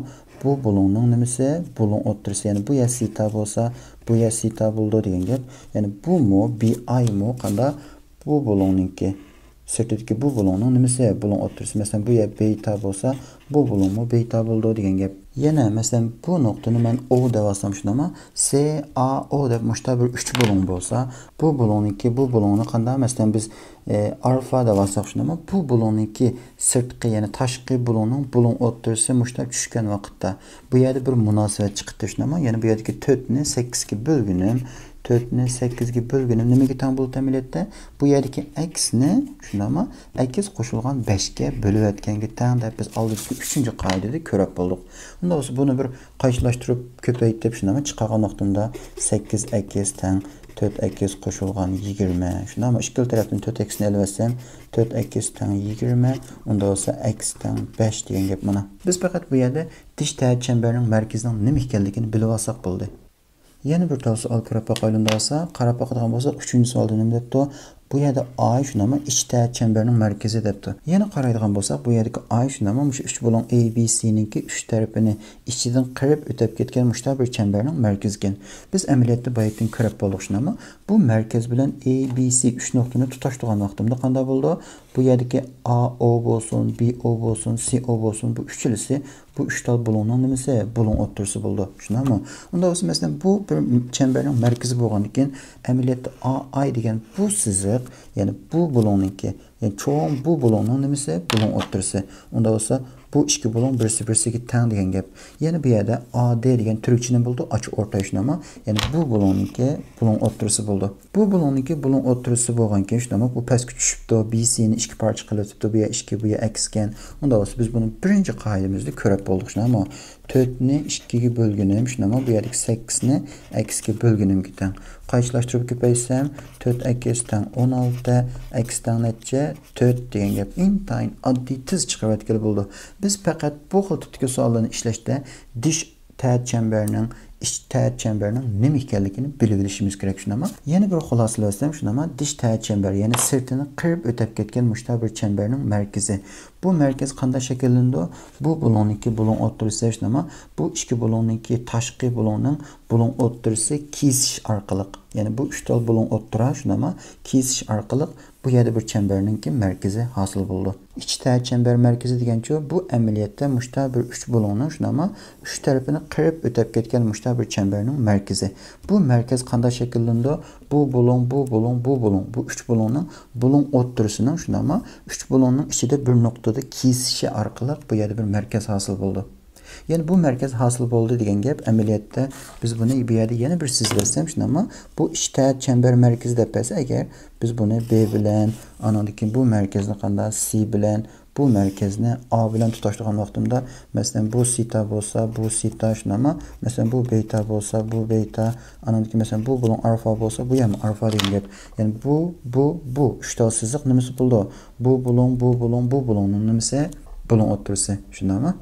بۇ بۇلۇڭنىڭ نېمىسى؟ بۇلۇڭ ئوتتۇرىسى. يەنى بۇ يەر سىتا بولسا، بۇ يەر سىتا بولىدۇ دېگەن گەپ. يەنى بۇمۇ، بى ئايمۇ قانداق؟ بۇ بۇلۇڭنىڭكى، سىرتىدىكى بۇ بۇلۇڭنىڭ نېمىسى؟ بۇلۇڭ ئوتتۇرىسى. مەسىلەن، بۇ يەر بېتا بولسا، بۇ بۇلۇڭمۇ بېتا بولىدۇ دېگەن گەپ. يەنە، مەسىلەن، بۇ نۇقتىنى مەن ئو دەۋالسام، شۇنداقمۇ؟ سى ئا ئو دەپ مۇشۇنداق بىر ئۈچ بۇلۇڭ بولسا، بۇ بۇلۇڭنىڭكى بۇ بۇلۇڭنى قانداق؟ مەسىلەن، بىز، ئى، ئالفا دەۋالساق، شۇنداقمۇ؟ بۇ بۇلۇڭنىڭكى سىرتقى، يەنى تاشقى بۇلۇڭنىڭ بۇلۇڭ ئوتتۇرىسى مۇشۇنداق چۈشكەن ۋاقىتتا، بۇ يەردە بىر مۇناسىۋەت چىقىپتۇ، شۇنداقمۇ؟ يەنى بۇ يەردىكى تۆتنى سەككىزگە بۆلگىنىم، تۆتنى سەككىزگە بۆلگىنىم نېمىگە تەڭ بولىدۇ ئەمەلىيەتتە؟ بۇ يەردىكى ئەكسنى، شۇنداقمۇ؟ ئەكس قوشۇلغان بەشكە بۆلۈۋەتكەنگە تەڭ دەپ بىز ئالدىدىكى ئۈچىنچى قائىدىدە كۆرۈپ بولدۇق. ئۇنداق بولسا، بۇنى بىر قايتىلاشتۇرۇپ كۆپەيتىپ، شۇنداقمۇ؟ چىقارغان ۋاقتىمدا سەككىز ئەكس تەڭ تۆت ئەكس قوشۇلغان يىگىرمە. شۇنداقمۇ؟ ئىككىلا تەرەپتىن تۆت ئەكسنى ئېلىۋەتسەم، تۆت ئەكس تەڭ يىگىرمە، ئۇنداق بولسا ئەكس تەڭ بەش دېگەن گەپ مانا. بىز پەقەت بۇ يەردە دىش تەت چەمبەرنىڭ مەركىزىنىڭ نېمە ئىكەنلىكىنى بىلىۋالساق بولدى. يەنە بىر تال سوئال كۆرۈپ باقايلى ئۇنداق بولسا. قاراپ باقىدىغان بولساق، ئۈچىنچى سوئالدا نېمە دەپتۇ؟ بۇ يەردە ئاي شۇنداقمۇ ئىچ تەت چەمبەرنىڭ مەركىزى دەپتۇ. يەنە قارايدىغان بولساق، بۇ يەردىكى ئاي شۇنداقمۇ مۇشۇ ئۈچ بۇلۇڭ ئېبىسىنىڭكى ئۈچ تەرىپىنى ئىچىدىن قىرىپ ئۆتەپ كەتكەن مۇشۇنداق بىر چەمبەرنىڭ مەركىزى ئىكەن. بىز ئەمەلىيەتتە بايىتىن كۆرۈپ بولدۇق شۇنداقمۇ. بۇ مەركەز بىلەن ئېبىسى ئۈچ نۇقتىنى تۇتاشتۇرغان ۋاقتىمدا قانداق بولىدۇ؟ بۇ يەردىكى ئا ئو بولسۇن، بى ئو بولسۇن، سى ئو بولسۇن، بۇ ئۈچىلىسى بۇ ئۈچ تال بۇلۇڭنىڭ نېمىسى؟ بۇلۇڭ ئوتتۇرىسى بولىدۇ. شۇنداقمۇ؟ ئۇنداق بولسا، مەسىلەن، بۇ بىر چەمبەرنىڭ مەركىزى بولغاندىكىن، ئەمەلىيەتتە ئا ئاي دېگەن بۇ سىزىق، يەنى بۇ بۇلۇڭنىڭكى، يەنى چوڭ بۇ بۇلۇڭنىڭ نېمىسى؟ بۇلۇڭ ئوتتۇرىسى. ئۇنداق بولسا، بۇ ئىككى بۇلۇڭ بىرسى بىرسىگە تەڭ دېگەن گەپ. يەنە بۇ يەردە ئا دې دېگەن تۈركچە نېمە بولىدۇ؟ ئاچا ئورتاي شۇنداقمۇ؟ يەنى بۇ بۇلۇڭنىڭكى بۇلۇڭ ئوتتۇرىسى بولىدۇ. بۇ بۇلۇڭنىڭكى بۇلۇڭ ئوتتۇرىسى بولغانكەن شۇنداقمۇ؟ بۇ پەسكە چۈشۈپتۇ، بىسىنى ئىككى پارچە قىلىۋېتىپتۇ، بۇ يەر ئىككى، بۇ يەر ئەكسكەن. ئۇنداق بولسا، بىز بۇنى بىرىنچى قائىدىمىزدە كۆرۈپ بولدۇق شۇنداقمۇ؟ تۆتنى ئىككىگە بۆلگىنىم شۇنداقمۇ؟ بۇ يەردىكى سەككىزنى ئەكسكە بۆلگىنىمگە تەڭ. قايچىلاشتۇرۇپ كۆپەيتسەم، تۆت ئەكس تەڭ ئون ئالتە، ئەكس تەڭ نەچچە؟ تۆت دېگەن گەپ. ئىنتايىن ئاددىي، تېز چىقىرىۋەتكىلى بولىدۇ. بىز پەقەت بۇ خىل تىپتىكى سوئاللارنى ئىشلەشتە دىش تەت چەمبەرنىڭ، ئىچ تەت چەمبەرنىڭ نېمە ئىكەنلىكىنى بىلىۋېلىشىمىز كېرەك شۇنداقمۇ؟ يەنە بىر خۇلاسىلىۋەتسەم شۇنداقمۇ؟ دىش تەت چەمبەر، يەنى سىرتىنى قىرىپ ئۆتەپ كەتكەن مۇشۇنداق بىر چەمبەرنىڭ مەركىزى. بۇ مەركەز قانداق شەكىللىنىدۇ؟ بۇ بۇلۇڭنىڭكى بۇلۇڭ ئوتتۇرىسى شۇنداقمۇ؟ بۇ ئىككى بۇلۇڭنىڭكى تاشقى بۇلۇڭنىڭ بۇلۇڭ ئوتتۇرىسى كېسىشىش ئارقىلىق، يەنى بۇ ئۈچ تال بۇلۇڭ ئوتتۇرا شۇنداقمۇ؟ كېسىشىش ئارقىلىق بۇ يەردە بىر چەمبەرنىڭكى مەركىزى ھاسىل بولىدۇ. ئىچ تەت چەمبەر مەركىزى دېگەنچۇ، بۇ ئەمەلىيەتتە مۇشۇنداق بىر ئۈچ بۇلۇڭنىڭ شۇنداقمۇ؟ ئۈچ تەرىپىنى قىرىپ ئۆتەپ كەتكەن مۇشۇنداق بىر چەمبەرنىڭ مەركىزى. بۇ مەركەز قانداق شەكىللىنىدۇ؟ بۇ بۇلۇڭ، بۇ بۇلۇڭ، بۇ بۇلۇڭ. بۇ ئۈچ بۇلۇڭنىڭ بۇلۇڭ ئوتتۇرىسىنىڭ شۇنداقمۇ؟ ئۈچ بۇلۇڭنىڭ ئىچىدە بىر نۇقتىدا كېسىشى ئارقىلىق بۇ يەردە بىر مەركەز ھاسىل بولىدۇ. يەنى بۇ مەركەز ھاسىل بولدى دېگەن گەپ، ئەمەلىيەتتە بىز بۇنى بۇ يەردە يەنە بىر سىزىۋەتسەم شۇنداقمۇ؟ بۇ ئىچ تەت چەمبەر مەركىزى دەپ بەرسە ئەگەر، بىز بۇنى بې بىلەن، ئانىڭدىن كېيىن بۇ مەركەزنى قانداق سې بىلەن، بۇ مەركەزنى ئا بىلەن تۇتاشتۇرغان ۋاقتىمدا، مەسىلەن، بۇ سېتا بولسا، بۇ سېتا شۇنداقمۇ؟ مەسىلەن، بۇ بېتا بولسا، بۇ بېتا، ئانىڭدىن كېيىن، مەسىلەن، بۇ بۇلۇڭ ئارفا بولسا، بۇ يەرمۇ ئارفا دېگەن گەپ. يەنى بۇ، بۇ، بۇ ئۈچ تال سىزىق نېمىسى بولىدۇ؟ بۇ بۇلۇڭ، بۇ بۇلۇڭ، بۇ بۇلۇڭنىڭ نېمىسى؟ بۇلۇڭ ئوتتۇرىسى. شۇنداقمۇ؟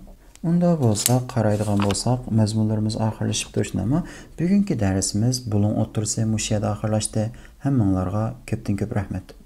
ئۇنداق بولسا، قارايدىغان بولساق، مەزمۇنلىرىمىز ئاخىرلىشىپ تۇرۇشۇنىمۇ، بۈگۈنكى دەرسىمىز بۇلۇڭ ئوتتۇرىسى مۇشۇ يەردە ئاخىرلاشتى. ھەممىڭلارغا كۆپتىن كۆپ رەھمەت.